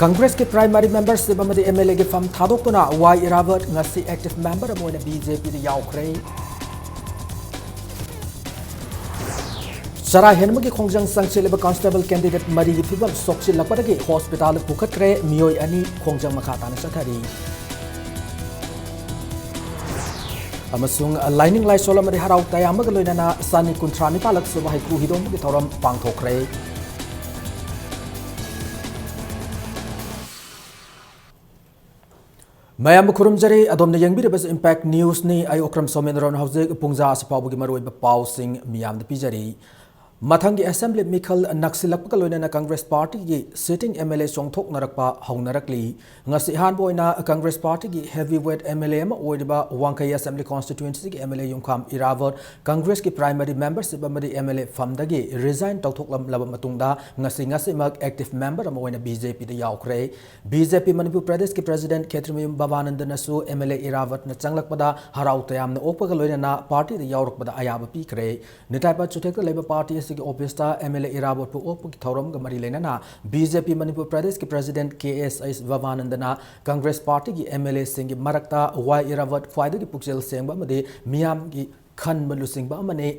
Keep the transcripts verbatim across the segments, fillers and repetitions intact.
ꯀꯪꯒ꯭ꯔꯦꯁꯀꯤ primary membership ꯑꯃꯗꯤ MLAꯒꯤ ꯐꯝ ꯊꯥꯗꯣꯛꯇꯨꯅ ꯋꯥꯏ ꯏꯔꯥꯕꯣꯠ ꯉꯁꯤ active member ꯑꯃ ꯑꯣꯏꯅ BJPꯗ ꯌꯥꯎꯈ꯭ꯔꯦ꯫ ꯆꯔꯥ ꯍꯦꯟꯕꯒꯤ ꯈꯣꯡꯖꯪ ꯆꯪꯁꯤꯜꯂꯤꯕ constable candidate ꯃꯔꯤꯒꯤ ꯐꯤꯕꯝ ꯁꯣꯛꯆꯤꯜꯂꯛꯄꯗꯒꯤ hospitalꯗ ꯄꯨꯈꯠꯈ꯭ꯔꯦ꯫ ꯃꯤꯑꯣꯏ ꯑꯅꯤ ꯈꯣꯡꯖꯪ ꯃꯈꯥ ꯇꯥꯅ ꯆꯠꯊꯔꯤ꯫ ꯑꯃꯁꯨꯡ ꯂꯥꯏꯅꯤꯡ ꯂꯥꯏꯁꯣꯜ ꯑꯃꯗꯤ ꯍꯔꯥꯎ ꯇꯌꯥꯝꯕꯒ ꯂꯣꯏꯅꯅ ꯆꯅꯤ ꯀꯨꯟꯊ꯭ꯔꯥ ꯅꯤꯄꯥꯜꯂꯛ ꯁꯨꯕ ꯍꯩꯀ꯭ꯔꯨ ꯍꯤꯗꯣꯡꯕꯒꯤ ꯊꯧꯔꯝ ꯄꯥꯡꯊꯣꯛꯈ꯭ꯔꯦ꯫ ꯃꯌꯥꯝꯕꯨ ꯈꯨꯔꯨꯝꯖꯔꯤ꯫ ꯑꯗꯣꯝꯅ ꯌꯦꯡꯕꯤꯔꯤꯕꯁꯤ Impact Newsꯅꯤ꯫ ꯑꯩ ꯑꯣꯀ꯭ꯔꯝ ꯁꯣꯃꯦꯟꯗ꯭ꯔꯣꯅ ꯍꯧꯖꯤꯛ ꯄꯨꯡꯖꯥ ꯑꯁꯤ ꯐꯥꯎꯕꯒꯤ ꯃꯔꯨꯑꯣꯏꯕ ꯄꯥꯎꯁꯤꯡ ꯃꯤꯌꯥꯝꯗ ꯄꯤꯖꯔꯤ꯫ ꯃꯊꯪꯒꯤ assembly ꯃꯤꯈꯜ ꯅꯛꯁꯤꯜꯂꯛꯄꯒ ꯂꯣꯏꯅꯅ Congress partyꯒꯤ sitting MLA ꯆꯣꯡꯊꯣꯛꯅꯔꯛꯄ ꯍꯧꯅꯔꯛꯂꯤ꯫ ꯉꯁꯤ ꯑꯍꯥꯟꯕ ꯑꯣꯏꯅ Congress partyꯒꯤ heavyweight MLA ꯑꯃ ꯑꯣꯏꯔꯤꯕ ꯋꯥꯡꯈꯩ assembly constituencyꯒꯤ MLA ꯌꯨꯝꯈꯥꯝ ꯏꯔꯥꯕꯣꯠ Congressꯀꯤ primary membership ꯑꯃꯗꯤ MLA ꯐꯝꯗꯒꯤ resign ꯇꯧꯊꯣꯛꯂꯝꯂꯕ ꯃꯇꯨꯡꯗ ꯉꯁꯤ ꯉꯁꯤꯃꯛ active member ꯑꯃ ꯑꯣꯏꯅ BJPꯗ ꯌꯥꯎꯈ꯭ꯔꯦ꯫ BJP ꯃꯅꯤꯄꯨꯔ ꯄ꯭ꯔꯗꯦꯁꯀꯤ president ꯈꯦꯇ꯭ꯔꯤꯃꯌꯨꯝ ꯚꯕꯥꯅꯟꯗꯅꯁꯨ MLA ꯏꯔꯥꯕꯣꯠꯅ ꯆꯪꯂꯛꯄꯗ ꯍꯔꯥꯎ ꯇꯌꯥꯝꯅ ꯑꯣꯛꯄꯒ ꯂꯣꯏꯅꯅ partyꯗ ꯌꯥꯎꯔꯛꯄꯗ ꯑꯌꯥꯕ ꯄꯤꯈ꯭ꯔꯦ꯫ ꯅꯤꯇꯥꯏꯄꯥ ꯆꯨꯊꯦꯛꯇ ꯂꯩꯕ party ꯑꯁꯤꯒꯤ officeꯇ MLA ꯏꯔꯥꯕꯣꯠꯄꯨ ꯑꯣꯛꯄꯒꯤ ꯊꯧꯔꯝꯒ ꯃꯔꯤ ꯂꯩꯅꯅ BJP ꯃꯅꯤꯄꯨꯔ ꯄ꯭ꯔꯗꯦꯁꯀꯤ president ꯀꯦ ꯑꯦꯁ ꯑꯩꯁ ꯚꯕꯥꯅꯟꯗꯅ Congress partyꯒꯤ MLAꯁꯤꯡꯒꯤ ꯃꯔꯛꯇ ꯋꯥꯏ ꯏꯔꯥꯕꯣꯠ ꯈ꯭ꯋꯥꯏꯗꯒꯤ ꯄꯨꯛꯆꯦꯜ ꯁꯦꯡꯕ ꯑꯃꯗꯤ ꯃꯤꯌꯥꯝꯒꯤ ꯈꯟꯕ ꯂꯨꯆꯤꯡꯕ ꯑꯃꯅꯤ꯫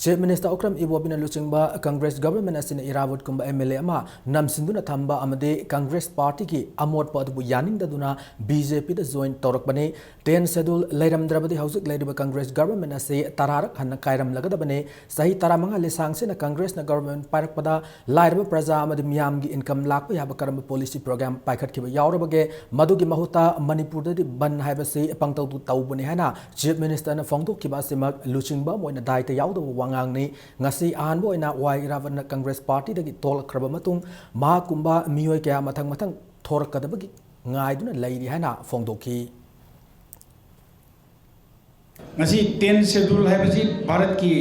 Chief Minister ꯑꯣꯀ꯭ꯔꯝ ꯏꯕꯣꯕꯤꯅ ꯂꯨꯆꯤꯡꯕ Congress government ꯑꯁꯤꯅ ꯏꯔꯥꯕꯣꯠꯀꯨꯝꯕ MLA ꯑꯃ ꯅꯝꯁꯤꯟꯗꯨꯅ ꯊꯝꯕ ꯑꯃꯗꯤ Congress partyꯒꯤ ꯑꯃꯣꯠꯄ ꯑꯗꯨꯕꯨ ꯌꯥꯅꯤꯡꯗꯗꯨꯅ BJPꯗ join ꯇꯧꯔꯛꯄꯅꯤ꯫ Ten schedule ꯂꯩꯔꯝꯗ꯭ꯔꯕꯗꯤ ꯍꯧꯖꯤꯛ ꯂꯩꯔꯤꯕ Congress government ꯑꯁꯤ ꯇꯔꯥꯔꯛ ꯍꯟꯅ ꯀꯥꯏꯔꯝꯂꯒꯗꯕꯅꯤ꯫ ꯆꯍꯤ ꯇꯔꯥꯃꯉꯥ ꯂꯤꯁꯥꯡꯁꯤꯅ Congressꯅ government ꯄꯥꯏꯔꯛꯄꯗ ꯂꯥꯏꯔꯕ ꯄ꯭ꯔꯖꯥ ꯑꯃꯗꯤ ꯃꯤꯌꯥꯝꯒꯤ income ꯂꯥꯛꯄ ꯌꯥꯕ ꯀꯔꯝꯕ policy program ꯄꯥꯏꯈꯠꯈꯤꯕ ꯌꯥꯎꯔꯕꯒꯦ? ꯃꯗꯨꯒꯤ ꯃꯍꯨꯠꯇ ꯃꯅꯤꯄꯨꯔꯗꯗꯤ ꯕꯟ ꯍꯥꯏꯕꯁꯤ ꯄꯪꯇꯧꯗꯨ ꯇꯧꯕꯅꯤ ꯍꯥꯏꯅ Chief Ministerꯅ ꯐꯣꯡꯗꯣꯛꯈꯤꯕ ꯑꯁꯤꯃꯛ ꯂꯨꯆꯤꯡꯕ ꯑꯃ ꯑꯣꯏꯅ ꯗꯥꯏꯇ ꯌꯥꯎꯗꯕ ꯋꯥꯉꯥꯡꯅꯤ꯫ ꯉꯁꯤ ꯑꯍꯥꯟꯕ ꯑꯣꯏꯅ ꯋꯥꯏ ꯏꯔꯥꯕꯣꯠꯅ Congress partyꯗꯒꯤ ꯊꯣꯛꯂꯛꯈ꯭ꯔꯕ ꯃꯇꯨꯡ ꯃꯍꯥꯛꯀꯨꯝꯕ ꯃꯤꯑꯣꯏ ꯀꯌꯥ ꯃꯊꯪ ꯃꯊꯪ ꯊꯣꯔꯛꯀꯗꯕꯒꯤ ꯉꯥꯏꯗꯨꯅ ꯂꯩꯔꯤ ꯍꯥꯏꯅ ꯐꯣꯡꯗꯣꯛꯈꯤ꯫ ꯉꯁꯤ Ten schedule ꯍꯥꯏꯕꯁꯤ ꯚꯥꯔꯠꯀꯤ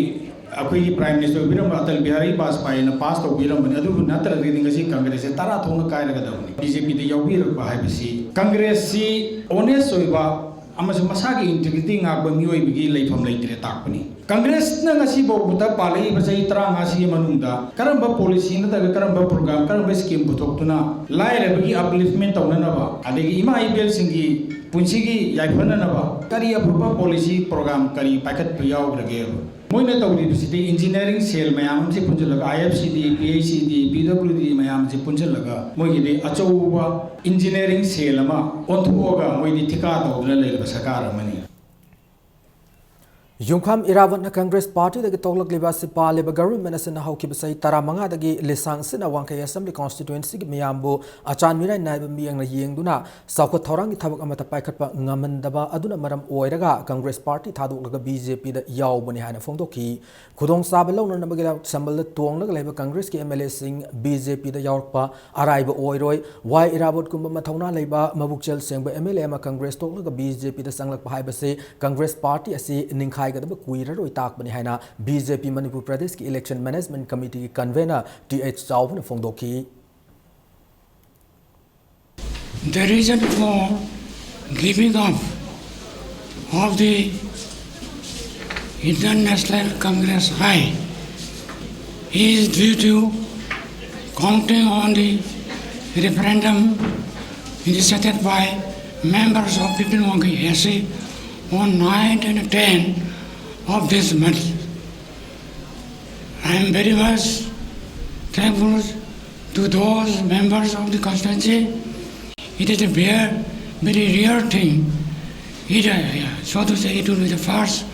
ꯑꯩꯈꯣꯏꯒꯤ Prime Minister ꯑꯣꯏꯕꯤꯔꯝꯕ Atal Bihari ꯕꯥꯖꯄꯥꯏꯅ pass ꯇꯧꯕꯤꯔꯝꯕꯅꯤ꯫ ꯑꯗꯨꯕꯨ ꯅꯠꯇ꯭ꯔꯒꯗꯤ ꯉꯁꯤ Congressꯁꯦ ꯇꯔꯥ ꯊꯣꯛꯅ ꯀꯥꯏꯔꯒꯗꯕꯅꯤ꯫ BJPꯗ ꯌꯥꯎꯕꯤꯔꯛꯄ ꯍꯥꯏꯕꯁꯤ Congressꯁꯤ honest ꯑꯣꯏꯕ ꯑꯃꯁꯨꯡ ꯃꯁꯥꯒꯤ integrity ꯉꯥꯛꯄ ꯃꯤꯑꯣꯏꯕꯒꯤ ꯂꯩꯐꯝ ꯂꯩꯇ꯭ꯔꯦ ꯇꯥꯛꯄꯅꯤ꯫ ꯀꯪꯒ꯭ꯔꯦꯁꯅ ꯉꯁꯤ ꯐꯥꯎꯕꯗ ꯄꯥꯜꯂꯛꯏꯕ ꯆꯍꯤ ꯇꯔꯥꯃꯉꯥꯁꯤꯒꯤ ꯃꯅꯨꯡꯗ ꯀꯔꯝꯕ ꯄꯣꯂꯤꯁꯤ ꯅꯠꯇ꯭ꯔꯒ ꯀꯔꯝꯕ ꯄ꯭ꯔꯣꯒ꯭ꯔꯥꯝ, ꯀꯔꯝꯕ ꯁ꯭ꯀꯤꯝ ꯄꯨꯊꯣꯛꯇꯨꯅ ꯂꯥꯏꯔꯕꯒꯤ ꯑꯞꯂꯤꯐꯃꯦꯟ ꯇꯧꯅꯅꯕ, ꯑꯗꯒꯤ ꯏꯃꯥ ꯏꯕꯦꯜꯁꯤꯡꯒꯤ ꯄꯨꯟꯁꯤꯒꯤ ꯌꯥꯏꯐꯅꯅꯕ ꯀꯔꯤ ꯑꯐꯕ ꯄꯣꯂꯤꯁꯤ ꯄ꯭ꯔꯣꯒ꯭ꯔꯥꯝ ꯀꯔꯤ ꯄꯥꯏꯈꯠꯄ ꯌꯥꯎꯈ꯭ꯔꯒꯦꯕ? ꯃꯣꯏꯅ ꯇꯧꯔꯤꯕꯁꯤꯗꯤ ꯏꯟꯖꯤꯅꯤꯌꯥꯔꯤꯡ ꯁꯦꯜ ꯃꯌꯥꯝ ꯑꯃꯁꯤ ꯄꯨꯟꯁꯤꯜꯂꯒ, IFCD, PHED, PWD ꯃꯌꯥꯝꯁꯤ ꯄꯨꯟꯁꯤꯜꯂꯒ ꯃꯣꯏꯒꯤꯗꯤ ꯑꯆꯧꯕ ꯏꯟꯖꯤꯅꯤꯌꯥꯔꯤꯡ ꯁꯦꯜ ꯑꯃ ꯑꯣꯟꯊꯣꯛꯑꯒ ꯃꯣꯏꯗꯤ ꯊꯤꯀꯥ ꯇꯧꯗꯨꯅ ꯂꯩꯔꯕ ꯁꯔꯀꯥꯔ ꯑꯃꯅꯤ꯫ ꯌꯨꯝꯈꯥꯝ ꯏꯔꯥꯕꯣꯠꯅ ꯀꯪꯒ꯭ꯔꯦꯁ ꯄꯥꯔꯇꯤꯗꯒꯤ ꯊꯣꯛꯂꯛꯂꯤꯕ ꯑꯁꯤ ꯄꯥꯜꯂꯤꯕ ꯒꯚꯔꯟꯃꯦꯟꯠ ꯑꯁꯤꯅ ꯍꯧꯈꯤꯕ ꯆꯍꯤ ꯇꯔꯥꯃꯉꯥꯗꯒꯤ ꯂꯤꯁꯥꯡ ꯁꯤꯠꯅ ꯋꯥꯡꯈꯩ ꯑꯦꯁꯦꯝꯕ꯭ꯂꯤ ꯀꯣꯟꯁꯇꯤꯇ꯭ꯋꯦꯟꯁꯤꯒꯤ ꯃꯤꯌꯥꯝꯕꯨ ꯑꯆꯥꯟ ꯃꯤꯔꯥꯏ ꯅꯥꯏꯕ ꯃꯤꯠꯌꯦꯡꯅ ꯌꯦꯡꯗꯨꯅ ꯆꯥꯎꯈꯠ ꯊꯧꯔꯥꯡꯒꯤ ꯊꯕꯛ ꯑꯃꯠꯇ ꯄꯥꯏꯈꯠꯄ ꯉꯝꯍꯟꯗꯕ ꯑꯗꯨꯅ ꯃꯔꯝ ꯑꯣꯏꯔꯒ ꯀꯪꯒ꯭ꯔꯦꯁ ꯄꯥꯔꯇꯤ ꯊꯥꯗꯣꯛꯂꯒ BJPꯗ ꯌꯥꯎꯕꯅꯤ ꯍꯥꯏꯅ ꯐꯣꯡꯗꯣꯛꯈꯤ꯫ ꯈꯨꯗꯣꯡꯆꯥꯕ ꯂꯧꯅꯅꯕꯒꯤꯗꯃꯛ ꯁꯝꯕꯜꯗ ꯇꯣꯡꯂꯒ ꯂꯩꯕ ꯀꯪꯒ꯭ꯔꯦꯁꯀꯤ MLAꯁꯤꯡ BJPꯗ ꯌꯥꯎꯔꯛꯄ ꯑꯔꯥꯏꯕ ꯑꯣꯏꯔꯣꯏ꯫ ꯋꯥꯏ ꯏꯔꯥꯕꯣꯠꯀꯨꯝꯕ ꯃꯊꯧꯅꯥ ꯂꯩꯕ, ꯃꯕꯨꯛꯆꯦꯜ ꯁꯦꯡꯕ MLA ꯑꯃ ꯀꯪꯒ꯭ꯔꯦꯁ ꯇꯣꯛꯂꯒ BJPꯗ ꯆꯪꯂꯛꯄ ꯍꯥꯏꯕꯁꯤ ꯀꯪꯒ꯭ꯔꯦꯁ ꯄꯥꯔꯇꯤ ꯑꯁꯤ ꯅꯤꯡꯈꯥꯏꯒꯗꯕ ꯀꯨꯏꯔꯔꯣꯏ ꯇꯥꯛꯄꯅꯤ ꯍꯥꯏꯅ BJP ꯃꯅꯤꯄꯨꯔ ꯄ꯭ꯔꯗꯦꯁꯀꯤ ꯏꯂꯦꯛꯁꯟ ꯃꯦꯅꯦꯖꯃꯦꯟꯠ ꯀꯃꯤꯇꯤꯒꯤ ꯀꯟꯚꯦꯅꯔ ꯇꯤ ꯑꯩꯆ ꯆꯥꯎꯕꯅ ꯐꯣꯡꯗꯣꯛꯈꯤ꯫ The reason for giving up of the Indian National Congress I is due to counting on the referendum initiated by members of fifteen Wangkei S C on nine and ten of this month. I am very much thankful to those members of the constituency. It is a very, very rare thing. It, uh, so to say, it will be the first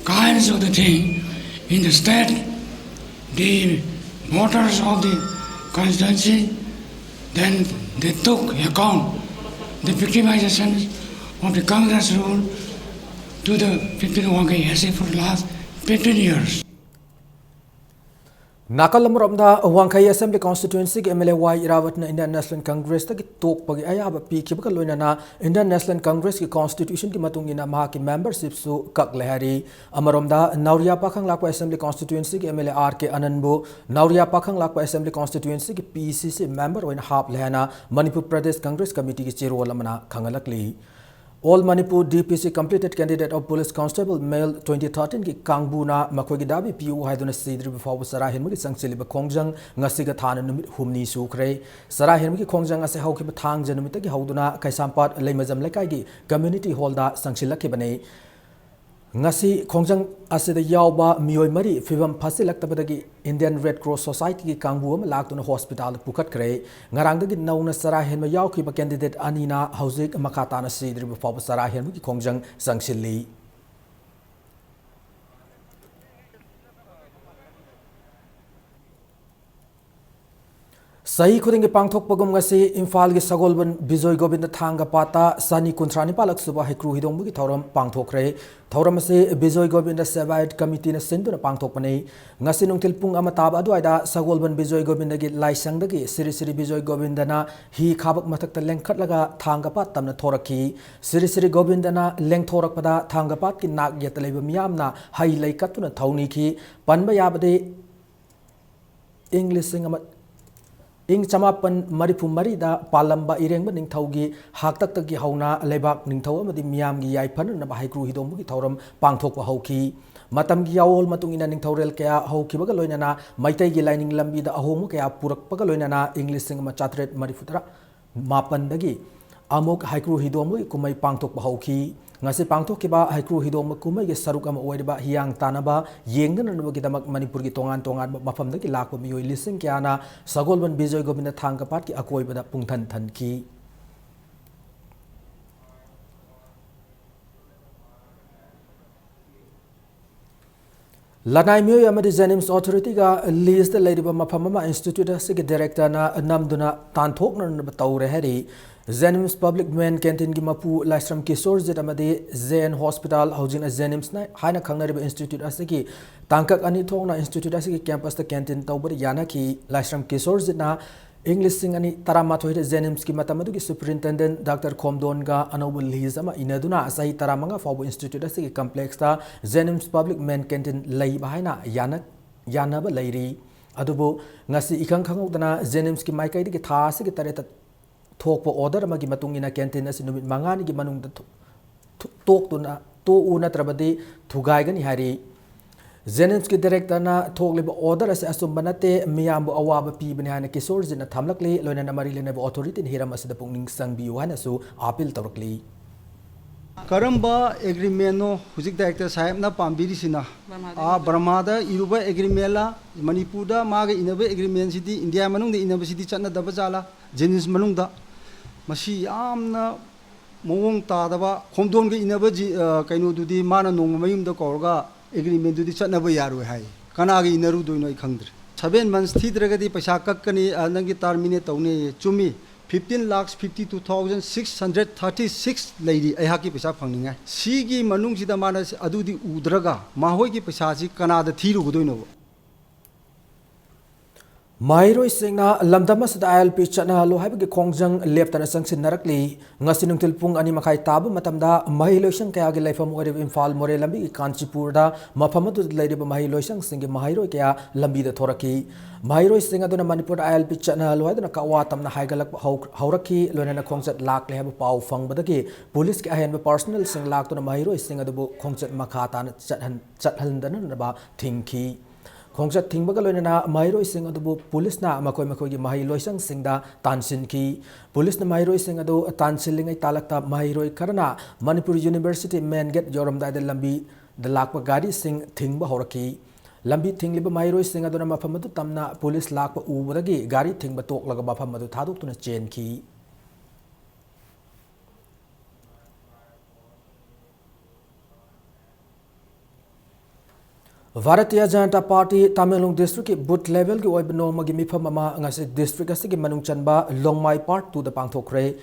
kinds of the thing in the state. The voters of the constituency, then they took account the victimization of the Congress rule to the fifteen Wangkei S C for the last fifteen years. ꯅꯥꯀꯜ ꯑꯃꯔꯣꯝꯗ, ꯋꯥꯡꯈꯩ assembly ꯀꯣꯟꯁꯇꯤꯇ꯭ꯋꯦꯟꯁꯤꯒꯤ MLA ꯋꯥꯏ ꯏꯔꯥꯕꯠꯅ Indian national ꯀꯪꯒ꯭ꯔꯦꯁꯇꯒꯤ ꯇꯣꯛꯄꯒꯤ ꯑꯌꯥꯕ ꯄꯤꯈꯤꯕꯒ ꯂꯣꯏꯅꯅ Indian national ꯀꯪꯒ꯭ꯔꯦꯁꯀꯤ ꯀꯣꯟꯁꯇꯤꯇ꯭ꯌꯨꯁꯟꯒꯤ ꯃꯇꯨꯡ ꯏꯟꯅ ꯃꯍꯥꯛꯀꯤ ꯃꯦꯝꯕꯔꯁꯤꯞꯁꯨ ꯀꯛꯂꯦ ꯍꯥꯏꯔꯤ꯫ ꯑꯃꯔꯣꯝꯗ, ꯅꯥꯎꯔꯤꯌꯥ ꯄꯥꯈꯪ ꯂꯥꯛꯄ ꯑꯦꯁꯦꯝꯕ꯭ꯂꯤ ꯀꯣꯟꯁꯇꯤꯇ꯭ꯋꯦꯟꯁꯤꯒꯤ MLA ꯑꯥꯔ ꯀꯦ ꯑꯅꯟꯕꯨ ꯅꯥꯎꯔꯤꯌꯥ ꯄꯥꯈꯪ ꯂꯥꯛꯄ ꯑꯦꯁꯦꯝꯕ꯭ꯂꯤ ꯀꯣꯟꯁꯇꯤꯇ꯭ꯋꯦꯟꯁꯤꯒꯤ PCC ꯃꯦꯝꯕꯔ ꯑꯣꯏꯅ ꯍꯥꯞꯂꯦ ꯍꯥꯏꯅ ꯃꯅꯤꯄꯨꯔ ꯄ꯭ꯔꯗꯦꯁ ꯀꯪꯒ꯭ꯔꯦꯁ ꯀꯃꯤꯇꯤꯒꯤ ꯆꯦꯔꯣꯜ ꯑꯃꯅ ꯈꯪꯍꯜꯂꯛꯂꯤ꯫ All Manipur D P C completed candidate of Police Constable Male twenty thirteen ꯒꯤ ꯀꯥꯡꯕꯨꯅ ꯃꯈꯣꯏꯒꯤ ꯗꯥꯕꯤ ꯄꯤꯌꯨ ꯍꯥꯏꯗꯨꯅ ꯁꯤꯗ꯭ꯔꯤꯕ ꯐꯥꯎꯕ ꯆꯔꯥ ꯍꯦꯟꯕꯒꯤ ꯆꯪꯁꯤꯜꯂꯤꯕ ꯈꯣꯡꯖꯪ ꯉꯁꯤꯒ ꯊꯥꯅ ꯅꯨꯃꯤꯠ ꯍꯨꯝꯅꯤ ꯁꯨꯈ꯭ꯔꯦ꯫ ꯆꯔꯥ ꯍꯦꯟꯕꯒꯤ ꯈꯣꯡꯖꯪ ꯑꯁꯤ ꯍꯧꯈꯤꯕ ꯊꯥꯡꯖ ꯅꯨꯃꯤꯠꯇꯒꯤ ꯍꯧꯗꯨꯅ ꯀꯩꯁꯥꯝꯄꯥꯠ ꯂꯩꯃꯖꯝ ꯂꯩꯀꯥꯏꯒꯤ community hall ꯗ ꯆꯪꯁꯤꯜꯂꯛꯈꯤꯕꯅꯤ꯫ ꯉꯁꯤ ꯈꯣꯡꯖꯪ ꯑꯁꯤꯗ ꯌꯥꯎꯕ ꯃꯤꯑꯣꯏ ꯃꯔꯤ ꯐꯤꯕꯝ ꯐꯠꯆꯤꯜꯂꯛꯇꯕꯗꯒꯤ Indian Red Cross Society ꯒꯤ ꯀꯥꯡꯕꯨ ꯑꯃ ꯂꯥꯛꯇꯨꯅ hospital ꯗ ꯄꯨꯈꯠꯈ꯭ꯔꯦ꯫ ꯉꯔꯥꯡꯗꯒꯤ ꯅꯧꯅ ꯆꯔꯥ ꯍꯦꯟꯕ ꯌꯥꯎꯈꯤꯕ candidate ꯑꯅꯤꯅ ꯍꯧꯖꯤꯛ ꯃꯈꯥ ꯇꯥꯅ ꯁꯤꯗ꯭ꯔꯤꯕ ꯐꯥꯎꯕ ꯆꯔꯥ ꯍꯦꯟꯕꯒꯤ ꯈꯣꯡꯖꯪ ꯆꯪꯁꯤꯜꯂꯤ꯫ ꯆꯍꯤ ꯈꯨꯗꯤꯡꯒꯤ ꯄꯥꯡꯊꯣꯛꯄꯒꯨꯝ ꯉꯁꯤ ꯏꯝꯐꯥꯜꯒꯤ ꯁꯒꯣꯜꯕꯟ ꯕꯤꯖꯣꯏ ꯒꯣꯕꯤꯟꯗ ꯊꯥꯡꯒ ꯄꯥꯠꯇ ꯆꯅꯤ ꯀꯨꯟꯊ꯭ꯔꯥ ꯅꯤꯄꯥꯜꯂꯛ ꯁꯨꯕ ꯍꯩꯀ꯭ꯔꯨ ꯍꯤꯗꯣꯡꯕꯒꯤ ꯊꯧꯔꯝ ꯄꯥꯡꯊꯣꯛꯈ꯭ꯔꯦ꯫ ꯊꯧꯔꯝ ꯑꯁꯤ ꯕꯤꯖꯣꯏ ꯒꯣꯕꯤꯟꯗ ꯁꯦꯕꯥꯌꯠ ꯀꯃꯤꯇꯤꯅ ꯁꯤꯟꯗꯨꯅ ꯄꯥꯡꯊꯣꯛꯄꯅꯤ꯫ ꯉꯁꯤ ꯅꯨꯡꯊꯤꯜ ꯄꯨꯡ ꯑꯃ ꯇꯥꯕ ꯑꯗꯨꯋꯥꯏꯗ ꯁꯒꯣꯜꯕꯟ ꯕꯤꯖꯣꯏ ꯒꯣꯕꯤꯟꯗꯒꯤ ꯂꯥꯏꯁꯪꯗꯒꯤ ꯁ꯭ꯔꯤ ꯁ꯭ꯔꯤ ꯕꯤꯖꯣꯏ ꯒꯣꯕꯤꯟꯗꯅ ꯍꯤ ꯈꯥꯕꯛ ꯃꯊꯛꯇ ꯂꯦꯡꯈꯠꯂꯒ ꯊꯥꯡꯒ ꯄꯥꯠ ꯇꯝꯅ ꯊꯣꯔꯛꯈꯤ꯫ ꯁ꯭ꯔꯤ ꯁ꯭ꯔꯤ ꯒꯣꯕꯤꯟꯗꯅ ꯂꯦꯡꯊꯣꯔꯛꯄꯗ ꯊꯥꯡꯒ ꯄꯥꯠꯀꯤ ꯅꯥꯛ ꯌꯦꯠꯇ ꯂꯩꯕ ꯃꯤꯌꯥꯝꯅ ꯍꯩ ꯂꯩ ꯀꯠꯇꯨꯅ ꯊꯧꯅꯤꯈꯤ꯫ ꯄꯟꯕ ꯌꯥꯕꯗꯤ, ꯏꯪ ꯂꯤꯁꯤꯡ ꯑꯃ, ꯏꯪ ꯆꯃꯥꯄꯟ ꯃꯔꯤꯐꯨ ꯃꯔꯤꯗ ꯄꯥꯜꯂꯝꯕ ꯏꯔꯦꯡꯕ ꯅꯤꯡꯊꯧꯒꯤ ꯍꯥꯛꯇꯛꯇꯒꯤ ꯍꯧꯅ ꯂꯩꯕꯥꯛ ꯅꯤꯡꯊꯧ ꯑꯃꯗꯤ ꯃꯤꯌꯥꯝꯒꯤ ꯌꯥꯏꯐꯅꯅꯕ ꯍꯩꯀ꯭ꯔꯨ ꯍꯤꯗꯣꯡꯕꯒꯤ ꯊꯧꯔꯝ ꯄꯥꯡꯊꯣꯛꯄ ꯍꯧꯈꯤ꯫ ꯃꯇꯝꯒꯤ ꯌꯥꯋꯣꯜ ꯃꯇꯨꯡ ꯏꯟꯅ ꯅꯤꯡꯊꯧꯔꯦꯜ ꯀꯌꯥ ꯍꯧꯈꯤꯕꯒ ꯂꯣꯏꯅꯅ ꯃꯩꯇꯩꯒꯤ ꯂꯥꯏꯅꯤꯡ ꯂꯝꯕꯤꯗ ꯑꯍꯣꯡꯕ ꯀꯌꯥ ꯄꯨꯔꯛꯄꯒ ꯂꯣꯏꯅꯅ ꯏꯪ ꯂꯤꯁꯤꯡ ꯑꯃ ꯆꯥꯇ꯭ꯔꯦꯠ ꯃꯔꯤꯐꯨ ꯇꯔꯥ ꯃꯥꯄꯟꯗꯒꯤ ꯑꯃꯨꯛ ꯍꯩꯀ꯭ꯔꯨ ꯍꯤꯗꯣꯡꯕꯒꯤ ꯀꯨꯝꯍꯩ ꯄꯥꯡꯊꯣꯛꯄ ꯍꯧꯈꯤ꯫ ꯉꯁꯤ ꯄꯥꯡꯊꯣꯛꯈꯤꯕ ꯍꯩꯀ꯭ꯔꯨ ꯍꯤꯗꯣꯡꯕ ꯀꯨꯝꯍꯩꯒꯤ ꯁꯔꯨꯛ ꯑꯃ ꯑꯣꯏꯔꯤꯕ ꯍꯤꯌꯥꯡ ꯇꯥꯟꯅꯕ ꯌꯦꯡꯅꯅꯕꯒꯤꯗꯃꯛ ꯃꯅꯤꯄꯨꯔꯒꯤ ꯇꯣꯉꯥꯟ ꯇꯣꯉꯥꯟꯕ ꯃꯐꯝꯗꯒꯤ ꯂꯥꯛꯄ ꯃꯤꯑꯣꯏ ꯂꯤꯁꯤꯡ ꯀꯌꯥꯅ ꯁꯒꯣꯜꯕꯟ ꯕꯤꯖꯣꯏ ꯒꯣꯕꯤꯟꯗ ꯊꯥꯡꯒ ꯄꯥꯠꯀꯤ ꯑꯀꯣꯏꯕꯗ ꯄꯨꯡꯊꯟ ꯊꯟꯈꯤ꯫ ꯂꯅꯥꯏ ꯃꯤꯑꯣꯏ ꯑꯃꯗꯤ JNIMS authority ꯒ lease ꯇ ꯂꯩꯔꯤꯕ ꯃꯐꯝ ꯑꯃ institute ꯑꯁꯤꯒꯤ director ꯅ ꯅꯝꯗꯨꯅ ꯇꯥꯟꯊꯣꯛꯅꯅꯕ ꯇꯧꯔꯦ ꯍꯥꯏꯔꯤ꯫ JNIMS Public Men Canteen ꯒꯤ ꯃꯄꯨ ꯂꯥꯏꯁ꯭ꯔꯝ ꯀꯤꯁꯣꯔꯖꯤꯠ ꯑꯃꯗꯤ JN Hospital, ꯍꯧꯖꯤꯛꯅ JNIMS ꯅ ꯍꯥꯏꯅ ꯈꯪꯅꯔꯤꯕ institute ꯑꯁꯤꯒꯤ ꯇꯥꯡꯀꯛ ꯑꯅꯤ ꯊꯣꯛꯅ institute ꯑꯁꯤꯒꯤ campus ꯇ canteen ꯇꯧꯕꯗ ꯌꯥꯅꯈꯤ꯫ ꯂꯥꯏꯁ꯭ꯔꯝ ꯀꯤꯁꯣꯔꯖꯤꯠꯅ ꯏꯪ ꯂꯤꯁꯤꯡ ꯑꯅꯤ ꯇꯔꯥꯃꯥꯊꯣꯏꯗ JNIMS ꯀꯤ ꯃꯇꯝ ꯑꯗꯨꯒꯤ superintendent Doctor ꯈꯣꯝꯗꯣꯟꯒ ꯑꯅꯧꯕ lease ꯑꯃ ꯏꯅꯗꯨꯅ ꯆꯍꯤ ꯇꯔꯥꯃꯉꯥ ꯐꯥꯎꯕ institute ꯑꯁꯤꯒꯤ complex ꯇ JNIMS Public Men Canteen ꯂꯩꯕ ꯍꯥꯏꯅ ꯌꯥꯅ-, ꯌꯥꯅꯕ ꯂꯩꯔꯤ꯫ ꯑꯗꯨꯕꯨ ꯉꯁꯤ ꯏꯈꯪ ꯈꯪꯍꯧꯗꯅ JNIMS ꯀꯤ ꯃꯥꯏꯀꯩꯗꯒꯤ ꯊꯥ ꯑꯁꯤꯒꯤ ꯇꯔꯦꯠꯇ ꯊꯣꯛꯄ order ꯑꯃꯒꯤ ꯃꯇꯨꯡ ꯏꯟꯅ canteen ꯑꯁꯤ ꯅꯨꯃꯤꯠ ꯃꯉꯥꯅꯤꯒꯤ ꯃꯅꯨꯡꯗ ꯊꯣ-, ꯊꯨ-, ꯇꯣꯛꯇꯨꯅ, ꯇꯣꯛꯎ ꯅꯠꯇ꯭ꯔꯕꯗꯤ ꯊꯨꯒꯥꯏꯒꯅꯤ ꯍꯥꯏꯔꯤ꯫ JNIMSꯀꯤ directorꯅ ꯊꯣꯛꯂꯤꯕ order ꯑꯁꯤ ꯑꯆꯨꯝꯕ ꯅꯠꯇꯦ, ꯃꯤꯌꯥꯝꯕꯨ ꯑꯋꯥꯕ ꯄꯤꯕꯅꯤ ꯍꯥꯏꯅ ꯀꯤꯁꯣꯔꯖꯤꯠꯅ ꯊꯝꯂꯛꯂꯤ꯫ ꯂꯣꯏꯅꯅ ꯃꯔꯤ ꯂꯩꯅꯕ authorityꯅ ꯍꯤꯔꯝ ꯑꯁꯤꯗ ꯄꯨꯛꯅꯤꯡ ꯆꯪꯕꯤꯌꯨ ꯍꯥꯏꯅꯁꯨ appeal ꯇꯧꯔꯛꯂꯤ꯫ ꯀꯔꯝꯕ agreementꯅꯣ ꯍꯧꯖꯤꯛ director ꯁꯥꯍꯦꯕꯅ ꯄꯥꯝꯕꯤꯔꯤꯁꯤꯅ? ꯑꯥ, ꯕꯔꯃꯥꯗ ꯏꯔꯨꯕ agreementꯂ? ꯃꯅꯤꯄꯨꯔꯗ ꯃꯥꯒ ꯏꯅꯕ agreementꯁꯤꯗꯤ ꯏꯟꯗꯤꯌꯥ ꯃꯅꯨꯡꯗ ꯏꯅꯕꯁꯤꯗꯤ ꯆꯠꯅꯗꯕ ꯖꯥꯠꯂ? JNIMS ꯃꯅꯨꯡꯗ ꯃꯁꯤ ꯌꯥꯝꯅ ꯃꯑꯣꯡ ꯇꯥꯗꯕ, ꯈꯣꯝꯗꯣꯟꯒ ꯏꯅꯕ ꯖꯤ-, ꯑ, ꯀꯩꯅꯣꯗꯨꯗꯤ ꯃꯥꯅ ꯅꯣꯡꯃ ꯃꯌꯨꯝꯗ ꯀꯧꯔꯒ agreementꯗꯨꯗꯤ ꯆꯠꯅꯕ ꯌꯥꯔꯣꯏ ꯍꯥꯏ꯫ ꯀꯅꯥꯒ ꯏꯅꯔꯨꯗꯣꯏꯅꯣ ꯑꯩ ꯈꯪꯗ꯭ꯔꯦ꯫ Seven months ꯊꯤꯗ꯭ꯔꯒꯗꯤ ꯄꯩꯁꯥ ꯀꯛꯀꯅꯤ, ꯑ, ꯅꯪꯒꯤ terminate ꯇꯧꯅꯤ꯫ ꯆꯨꯝꯃꯤ, fifteen lakhs fifty two thousand six hundred thirty six ꯂꯩꯔꯤ ꯑꯩꯍꯥꯛꯀꯤ ꯄꯩꯁꯥ ꯐꯪꯅꯤꯡꯉꯥꯏ꯫ ꯁꯤꯒꯤ ꯃꯅꯨꯡꯁꯤꯗ ꯃꯥꯅ ꯑꯗꯨꯗꯤ ꯎꯗ꯭ꯔꯒ ꯃꯈꯣꯏꯒꯤ ꯄꯩꯁꯥꯁꯤ ꯀꯅꯥꯗ ꯊꯤꯔꯨꯒꯗꯣꯏꯅꯣꯕ? ꯃꯍꯩꯔꯣꯏꯁꯤꯡꯅ ꯂꯝꯗꯝ ꯑꯁꯤꯗ ILP ꯆꯠꯅꯍꯜꯂꯨ ꯍꯥꯏꯕꯒꯤ ꯈꯣꯡꯖꯪ ꯂꯦꯞꯇꯅ ꯆꯪꯁꯤꯟꯅꯔꯛꯂꯤ꯫ ꯉꯁꯤ ꯅꯨꯡꯊꯤꯜ ꯄꯨꯡ ꯑꯅꯤ ꯃꯈꯥꯏ ꯇꯥꯕ ꯃꯇꯝꯗ ꯃꯍꯩ ꯂꯣꯏꯁꯪ ꯀꯌꯥꯒꯤ ꯂꯩꯐꯝ ꯑꯣꯏꯔꯤꯕ ꯏꯝꯐꯥꯜ ꯃꯣꯔꯦ ꯂꯝꯕꯤꯒꯤ ꯀꯥꯟꯆꯤꯄꯨꯔꯗ ꯃꯐꯝ ꯑꯗꯨꯗ ꯂꯩꯔꯤꯕ ꯃꯍꯩ ꯂꯣꯏꯁꯪꯁꯤꯡꯒꯤ ꯃꯍꯩꯔꯣꯏ ꯀꯌꯥ ꯂꯝꯕꯤꯗ ꯊꯣꯔꯛꯈꯤ꯫ ꯃꯍꯩꯔꯣꯏꯁꯤꯡ ꯑꯗꯨꯅ ꯃꯅꯤꯄꯨꯔꯗ ILP ꯆꯠꯅꯍꯜꯂꯨ ꯍꯥꯏꯗꯨꯅ ꯀꯋꯥ ꯇꯝꯅ ꯍꯥꯏꯒꯠꯂꯛꯄ ꯍꯧ-, ꯍꯧꯔꯛꯈꯤ꯫ ꯂꯣꯏꯅꯅ ꯈꯣꯡꯆꯠ ꯂꯥꯛꯂꯦ ꯍꯥꯏꯕ ꯄꯥꯎ ꯐꯪꯕꯗꯒꯤ ꯄꯨꯂꯤꯁꯀꯤ ꯑꯍꯦꯟꯕ personnelꯁꯤꯡ ꯂꯥꯛꯇꯨꯅ ꯃꯍꯩꯔꯣꯏꯁꯤꯡ ꯑꯗꯨꯕꯨ ꯈꯣꯡꯆꯠ ꯃꯈꯥ ꯇꯥꯅ ꯆꯠꯍꯟ-, ꯆꯠꯍꯟꯗꯅꯕ ꯊꯤꯡꯈꯤ꯫ ꯈꯣꯡꯆꯠ ꯊꯤꯡꯕꯒ ꯂꯣꯏꯅꯅ ꯃꯍꯩꯔꯣꯏꯁꯤꯡ ꯑꯗꯨꯕꯨ ꯄꯨꯂꯤꯁꯅ ꯃꯈꯣꯏ ꯃꯈꯣꯏꯒꯤ ꯃꯍꯩ ꯂꯣꯏꯁꯪꯁꯤꯡꯗ ꯇꯥꯟꯁꯤꯟꯈꯤ꯫ ꯄꯨꯂꯤꯁꯅ ꯃꯍꯩꯔꯣꯏꯁꯤꯡ ꯑꯗꯨ ꯇꯥꯟꯁꯤꯜꯂꯤꯉꯩ ꯇꯥꯂꯛꯇ ꯃꯍꯩꯔꯣꯏ ꯈꯔꯅ ꯃꯅꯤꯄꯨꯔ University main gate ꯌꯧꯔꯝꯗꯥꯏꯗ ꯂꯝꯕꯤꯗ ꯂꯥꯛꯄ ꯒꯥꯔꯤꯁꯤꯡ ꯊꯤꯡꯕ ꯍꯧꯔꯛꯈꯤ꯫ ꯂꯝꯕꯤ ꯊꯤꯡꯂꯤꯕ ꯃꯍꯩꯔꯣꯏꯁꯤꯡ ꯑꯗꯨꯅ ꯃꯐꯝ ꯑꯗꯨ ꯇꯝꯅ ꯄꯨꯂꯤꯁ ꯂꯥꯛꯄ ꯎꯕꯗꯒꯤ ꯒꯥꯔꯤ ꯊꯤꯡꯕ ꯇꯣꯛꯂꯒ ꯃꯐꯝ ꯑꯗꯨ ꯊꯥꯗꯣꯛꯇꯨꯅ ꯆꯦꯟꯈꯤ꯫ ꯚꯥꯔꯇꯤꯌ ꯖꯅꯇꯥ ꯄꯥꯔꯇꯤ ꯇꯃꯦꯡꯂꯣꯡ districtꯀꯤ booth levelꯒꯤ ꯑꯣꯏꯕ ꯅꯣꯡꯃꯒꯤ ꯃꯤꯐꯝ ꯑꯃ ꯉꯁꯤ district ꯑꯁꯤꯒꯤ ꯃꯅꯨꯡ ꯆꯟꯕ ꯂꯣꯡꯃꯥꯏ part twoꯗ ꯄꯥꯡꯊꯣꯛꯈ꯭ꯔꯦ꯫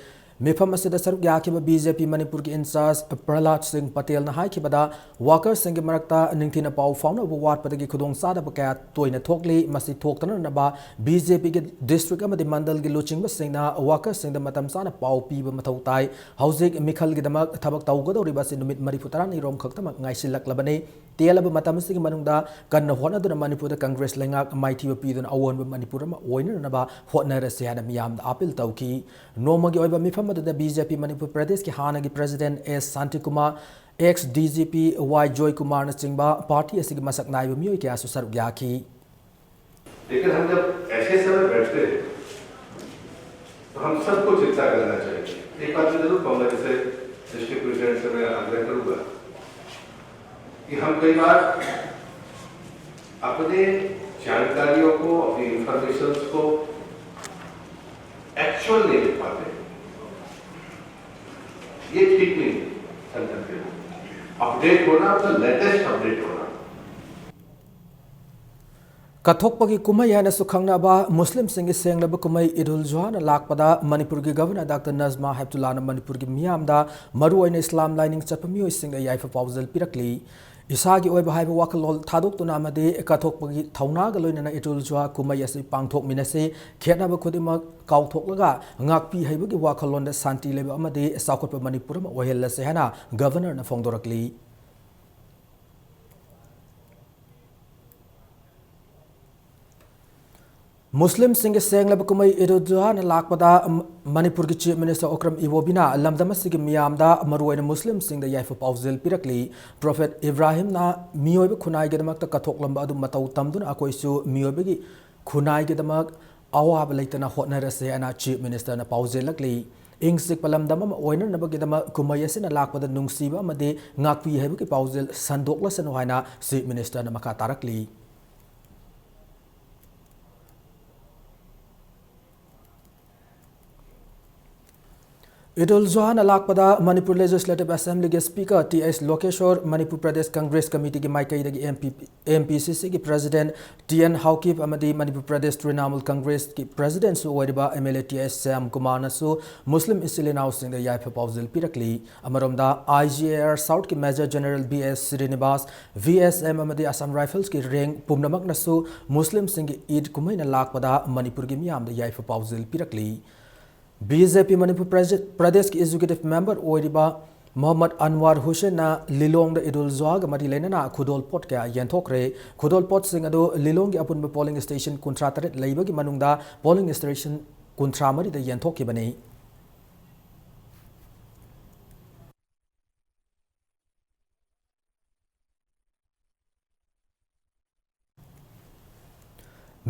ꯃꯤꯐꯝ ꯑꯁꯤꯗ ꯁꯔꯨꯛ ꯌꯥꯈꯤꯕ ꯕꯤ ꯖꯦ ꯄꯤ ꯃꯅꯤꯄꯨꯔꯒꯤ ꯏꯟꯆꯥꯔꯖ ꯄ꯭ꯔꯍꯂꯥꯗ ꯁꯤꯡ ꯄꯇꯦꯜꯅ ꯍꯥꯏꯈꯤꯕꯗ, ꯋꯥꯀꯔꯁꯤꯡꯒꯤ ꯃꯔꯛꯇ ꯅꯤꯡꯊꯤꯅ ꯄꯥꯎ ꯐꯥꯎꯅꯕ ꯋꯥꯠꯄꯗꯒꯤ ꯈꯨꯗꯣꯡꯆꯥꯗꯕ ꯀꯌꯥ ꯇꯣꯏꯅ ꯊꯣꯛꯂꯤ꯫ ꯃꯁꯤ ꯊꯣꯛꯇꯅꯅꯕ ꯕꯤ ꯖꯦ ꯄꯤꯒꯤ ꯗꯤꯁꯇ꯭ꯔꯤꯛ ꯑꯃꯗꯤ ꯃꯟꯗꯜꯒꯤ ꯂꯨꯆꯤꯡꯕꯁꯤꯡꯅ ꯋꯥꯀꯔꯁꯤꯡꯗ ꯃꯇꯝ ꯆꯥꯅ ꯄꯥꯎ ꯄꯤꯕ ꯃꯊꯧ ꯇꯥꯏ꯫ ꯍꯧꯖꯤꯛ ꯃꯤꯈꯜꯒꯤꯗꯃꯛ ꯊꯕꯛ ꯇꯧꯒꯗꯧꯔꯤꯕ ꯑꯁꯤ ꯅꯨꯃꯤꯠ ꯃꯔꯤꯐꯨ ꯇꯔꯥꯅꯤꯔꯣꯝ ꯈꯛꯇꯃꯛ ꯉꯥꯏꯁꯤꯜꯂꯛꯂꯕꯅꯤ꯫ ꯇꯦꯜꯂꯕ ꯃꯇꯝ ꯑꯁꯤꯒꯤ ꯃꯅꯨꯡꯗ ꯀꯟꯅ ꯍꯣꯠꯅꯗꯨꯅ ꯃꯅꯤꯄꯨꯔꯗ ꯀꯪꯒ꯭ꯔꯦꯁ ꯂꯩꯉꯥꯛ ꯃꯥꯏꯊꯤꯕ ꯄꯤꯗꯨꯅ ꯑꯑꯣꯟꯕ ꯃꯅꯤꯄꯨꯔ ꯑꯃ ꯑꯣꯏꯅꯅꯕ ꯍꯣꯠꯅꯔꯁꯤ ꯍꯥꯏꯅ ꯃꯤꯌꯥꯝꯗ ꯑꯥꯄꯤꯜ ꯇꯧꯈꯤ꯫ ꯅꯣꯡꯃꯒꯤ ꯑꯣꯏꯕ ꯃꯤꯐꯝ ꯑꯗꯨꯗ ꯕꯤ ꯖꯦ ꯄꯤ ꯃꯅꯤꯄꯨꯔ ꯄ꯭ꯔꯗꯦꯁꯀꯤ ꯍꯥꯟꯅꯒꯤ ꯄ꯭ꯔꯁꯤꯗꯦꯟꯠ ꯑꯦꯁ Shantikumar, X D G P ꯋꯥꯏ ꯖꯣꯏꯀꯨꯃꯥꯔꯅꯆꯤꯡꯕ ꯄꯥꯔꯇꯤ ꯑꯁꯤꯒꯤ ꯃꯁꯛ ꯅꯥꯏꯕ ꯃꯤꯑꯣꯏ ꯀꯌꯥꯁꯨ ꯁꯔꯨꯛ ꯌꯥꯈꯤ꯫ लेकिन हम जब ऐसे समय बैठते हैं, तो हम सबको चिंता करना चाहिए। एक बात मैं जरूर कहूंगा, जैसे डिस्ट्रिक्ट प्रेसिडेंट से मैं आग्रह करूंगा कि हम कई बार अपने जानकारियों को, अपनी इंफॉर्मेशन को एक्चुअल नहीं दे पाते। ये ठीक नहीं है। अपडेट होना, तो लेटेस्ट अपडेट होना। ꯀꯠꯊꯣꯛꯄꯒꯤ ꯀꯨꯝꯍꯩ ꯍꯥꯏꯅꯁꯨ ꯈꯪꯅꯕ ꯃꯨꯁꯂꯤꯝꯁꯤꯡꯒꯤ ꯁꯦꯡꯂꯕ ꯀꯨꯝꯍꯩ ꯏꯗꯨꯜ ꯖꯨꯍꯥꯅ ꯂꯥꯛꯄꯗ ꯃꯅꯤꯄꯨꯔꯒꯤ ꯒꯚꯔꯅꯔ ꯗꯥꯛꯇꯔ ꯅꯖꯃꯥ ꯍꯦꯞꯇꯨꯜꯂꯥꯅ ꯃꯅꯤꯄꯨꯔꯒꯤ ꯃꯤꯌꯥꯝꯗ, ꯃꯔꯨꯑꯣꯏꯅ ꯏꯁꯂꯥꯝ ꯂꯥꯏꯅꯤꯡ ꯆꯠꯄ ꯃꯤꯑꯣꯏꯁꯤꯡꯗ ꯌꯥꯏꯐ ꯄꯥꯎꯖꯦꯜ ꯄꯤꯔꯛꯂꯤ꯫ ꯏꯁꯥꯒꯤ ꯑꯣꯏꯕ ꯍꯥꯏꯕ ꯋꯥꯈꯜꯂꯣꯟ ꯊꯥꯗꯣꯛꯇꯨꯅ ꯑꯃꯗꯤ ꯀꯠꯊꯣꯛꯄꯒꯤ ꯊꯧꯅꯥꯒ ꯂꯣꯏꯅꯅ ꯏꯗꯨꯜ ꯖꯨꯍꯥ ꯀꯨꯝꯍꯩ ꯑꯁꯤ ꯄꯥꯡꯊꯣꯛꯃꯤꯟꯅꯁꯤ꯫ ꯈꯦꯠꯅꯕ ꯈꯨꯗꯤꯡꯃꯛ ꯀꯥꯎꯊꯣꯛꯂꯒ ꯉꯥꯛꯄꯤ ꯍꯩꯕꯒꯤ ꯋꯥꯈꯜꯂꯣꯟꯗ ꯁꯥꯟꯇꯤ ꯂꯩꯕ ꯑꯃꯗꯤ ꯆꯥꯎꯈꯠꯄ ꯃꯅꯤꯄꯨꯔ ꯑꯃ ꯑꯣꯏꯍꯜꯂꯁꯤ ꯍꯥꯏꯅ ꯒꯚꯔꯅꯔꯅ ꯐꯣꯡꯗꯣꯔꯛꯂꯤ꯫ ꯃꯨꯁꯂꯤꯝꯁꯤꯡꯒꯤ ꯁꯦꯡꯂꯕ ꯀꯨꯝꯍꯩ ꯏꯗ ꯎꯜ ꯖꯨꯍꯥꯅ ꯂꯥꯛꯄꯗ ꯃ-, ꯃꯅꯤꯄꯨꯔꯒꯤ ꯆꯤꯐ ꯃꯤꯅꯤꯁꯇꯔ ꯑꯣꯀ꯭ꯔꯝ ꯏꯕꯣꯕꯤꯅ ꯂꯝꯗꯝ ꯑꯁꯤꯒꯤ ꯃꯤꯌꯥꯝꯗ, ꯃꯔꯨꯑꯣꯏꯅ ꯃꯨꯁꯂꯤꯝꯁꯤꯡꯗ ꯌꯥꯏꯐ ꯄꯥꯎꯖꯦꯜ ꯄꯤꯔꯛꯂꯤ꯫ ꯄ꯭ꯔꯣꯐꯦꯠ ꯏꯕ꯭ꯔꯥꯍꯤꯝꯅ ꯃꯤꯑꯣꯏꯕ ꯈꯨꯟꯅꯥꯏꯒꯤꯗꯃꯛꯇ ꯀꯠꯊꯣꯛꯂꯝꯕ ꯑꯗꯨ ꯃꯇꯧ ꯇꯝꯗꯨꯅ ꯑꯩꯈꯣꯏꯁꯨ ꯃꯤꯑꯣꯏꯕꯒꯤ ꯈꯨꯟꯅꯥꯏꯒꯤꯗꯃꯛ ꯑꯋꯥꯕ ꯂꯩꯇꯅ ꯍꯣꯠꯅꯔꯁꯦ ꯍꯥꯏꯅ ꯆꯤꯐ ꯃꯤꯅꯤꯁꯇꯔꯅ ꯄꯥꯎꯖꯦꯜꯂꯛꯂꯤ꯫ ꯏꯪ ꯆꯤꯛꯄ ꯂꯝꯗꯝ ꯑꯃ ꯑꯣꯏꯅꯅꯕꯒꯤꯗꯃꯛ ꯀꯨꯝꯍꯩ ꯑꯁꯤꯅ ꯂꯥꯛꯄꯗ ꯅꯨꯡꯁꯤꯕ ꯑꯃꯗꯤ ꯉꯥꯛꯄꯤ ꯍꯥꯏꯕꯒꯤ ꯄꯥꯎꯖꯦꯜ ꯁꯟꯗꯣꯛꯂꯁꯅꯨ ꯍꯥꯏꯅ ꯆꯤꯐ ꯃꯤꯅꯤꯁꯇꯔꯅ ꯃꯈꯥ ꯇꯥꯔꯛꯂꯤ꯫ ꯏꯗꯨꯜ ꯖꯨꯍꯥꯅ ꯂꯥꯛꯄꯗ ꯃꯅꯤꯄꯨꯔ Legislative Assemblyꯒꯤ Speaker ꯇꯤ ꯑꯦꯁ ꯂꯣꯀꯦꯁꯣꯔ, ꯃꯅꯤꯄꯨꯔ ꯄ꯭ꯔꯗꯦꯁ ꯀꯪꯒ꯭ꯔꯦꯁ ꯀꯃꯤꯇꯤꯒꯤ ꯃꯥꯏꯀꯩꯗꯒꯤ ꯑꯦꯝ ꯄꯤ, ꯑꯦꯝ ꯄꯤ ꯁꯤ ꯁꯤꯒꯤ President ꯇꯤ ꯑꯦꯟ ꯍꯥꯎꯀꯤꯞ ꯑꯃꯗꯤ ꯃꯅꯤꯄꯨꯔ ꯄ꯭ꯔꯗꯦꯁ ꯇ꯭ꯔꯤꯅꯥꯃꯨꯜ ꯀꯪꯒ꯭ꯔꯦꯁꯀꯤ Presidentꯁꯨ ꯑꯣꯏꯔꯤꯕ M L A T S Shyam ꯀꯨꯃꯥꯔꯅꯁꯨ ꯃꯨꯁꯂꯤꯝ ꯏꯆꯤꯜ ꯏꯅꯥꯎꯁꯤꯡꯗ ꯌꯥꯏꯐ ꯄꯥꯎꯖꯦꯜ ꯄꯤꯔꯛꯂꯤ꯫ ꯑꯃꯔꯣꯝꯗ, ꯑꯥꯏ ꯖꯤ ꯑꯦ ꯑꯥꯔ ꯁꯥꯎꯠꯀꯤ Major General B S Srinivas, V S M ꯑꯃꯗꯤ Assam Riflesꯀꯤ rank ꯄꯨꯝꯅꯃꯛꯅꯁꯨ ꯃꯨꯁꯂꯤꯝꯁꯤꯡꯒꯤ ꯏꯗ ꯀꯨꯝꯍꯩꯅ ꯂꯥꯛꯄꯗ ꯃꯅꯤꯄꯨꯔꯒꯤ ꯃꯤꯌꯥꯝꯗ ꯌꯥꯏꯐ ꯄꯥꯎꯖꯦꯜ ꯄꯤꯔꯛꯂꯤ꯫ ꯕꯤ ꯖꯦ ꯄꯤ ꯃꯅꯤꯄꯨꯔ ꯄ꯭ꯔꯖ-, ꯄ꯭ꯔꯗꯦꯁꯀꯤ Executive Member ꯑꯣꯏꯔꯤꯕ ꯃꯣꯍꯝꯃꯗ ꯑꯟꯋꯥꯔ ꯍꯨꯁꯦꯟꯅ ꯂꯤꯂꯣꯡꯗ ꯏꯗꯨꯜ ꯖꯨꯍꯥꯒ ꯃꯔꯤ ꯂꯩꯅꯅ ꯈꯨꯗꯣꯜ ꯄꯣꯠ ꯀꯌꯥ ꯌꯦꯟꯊꯣꯛꯈ꯭ꯔꯦ꯫ ꯈꯨꯗꯣꯜ ꯄꯣꯠꯁꯤꯡ ꯑꯗꯨ ꯂꯤꯂꯣꯡꯒꯤ ꯑꯄꯨꯟꯕ polling station ꯀꯨꯟꯊ꯭ꯔꯥ ꯇꯔꯦꯠ ꯂꯩꯕꯒꯤ ꯃꯅꯨꯡꯗ polling station ꯀꯨꯟꯊ꯭ꯔꯥ ꯃꯔꯤꯗ ꯌꯦꯟꯊꯣꯛꯈꯤꯕꯅꯤ꯫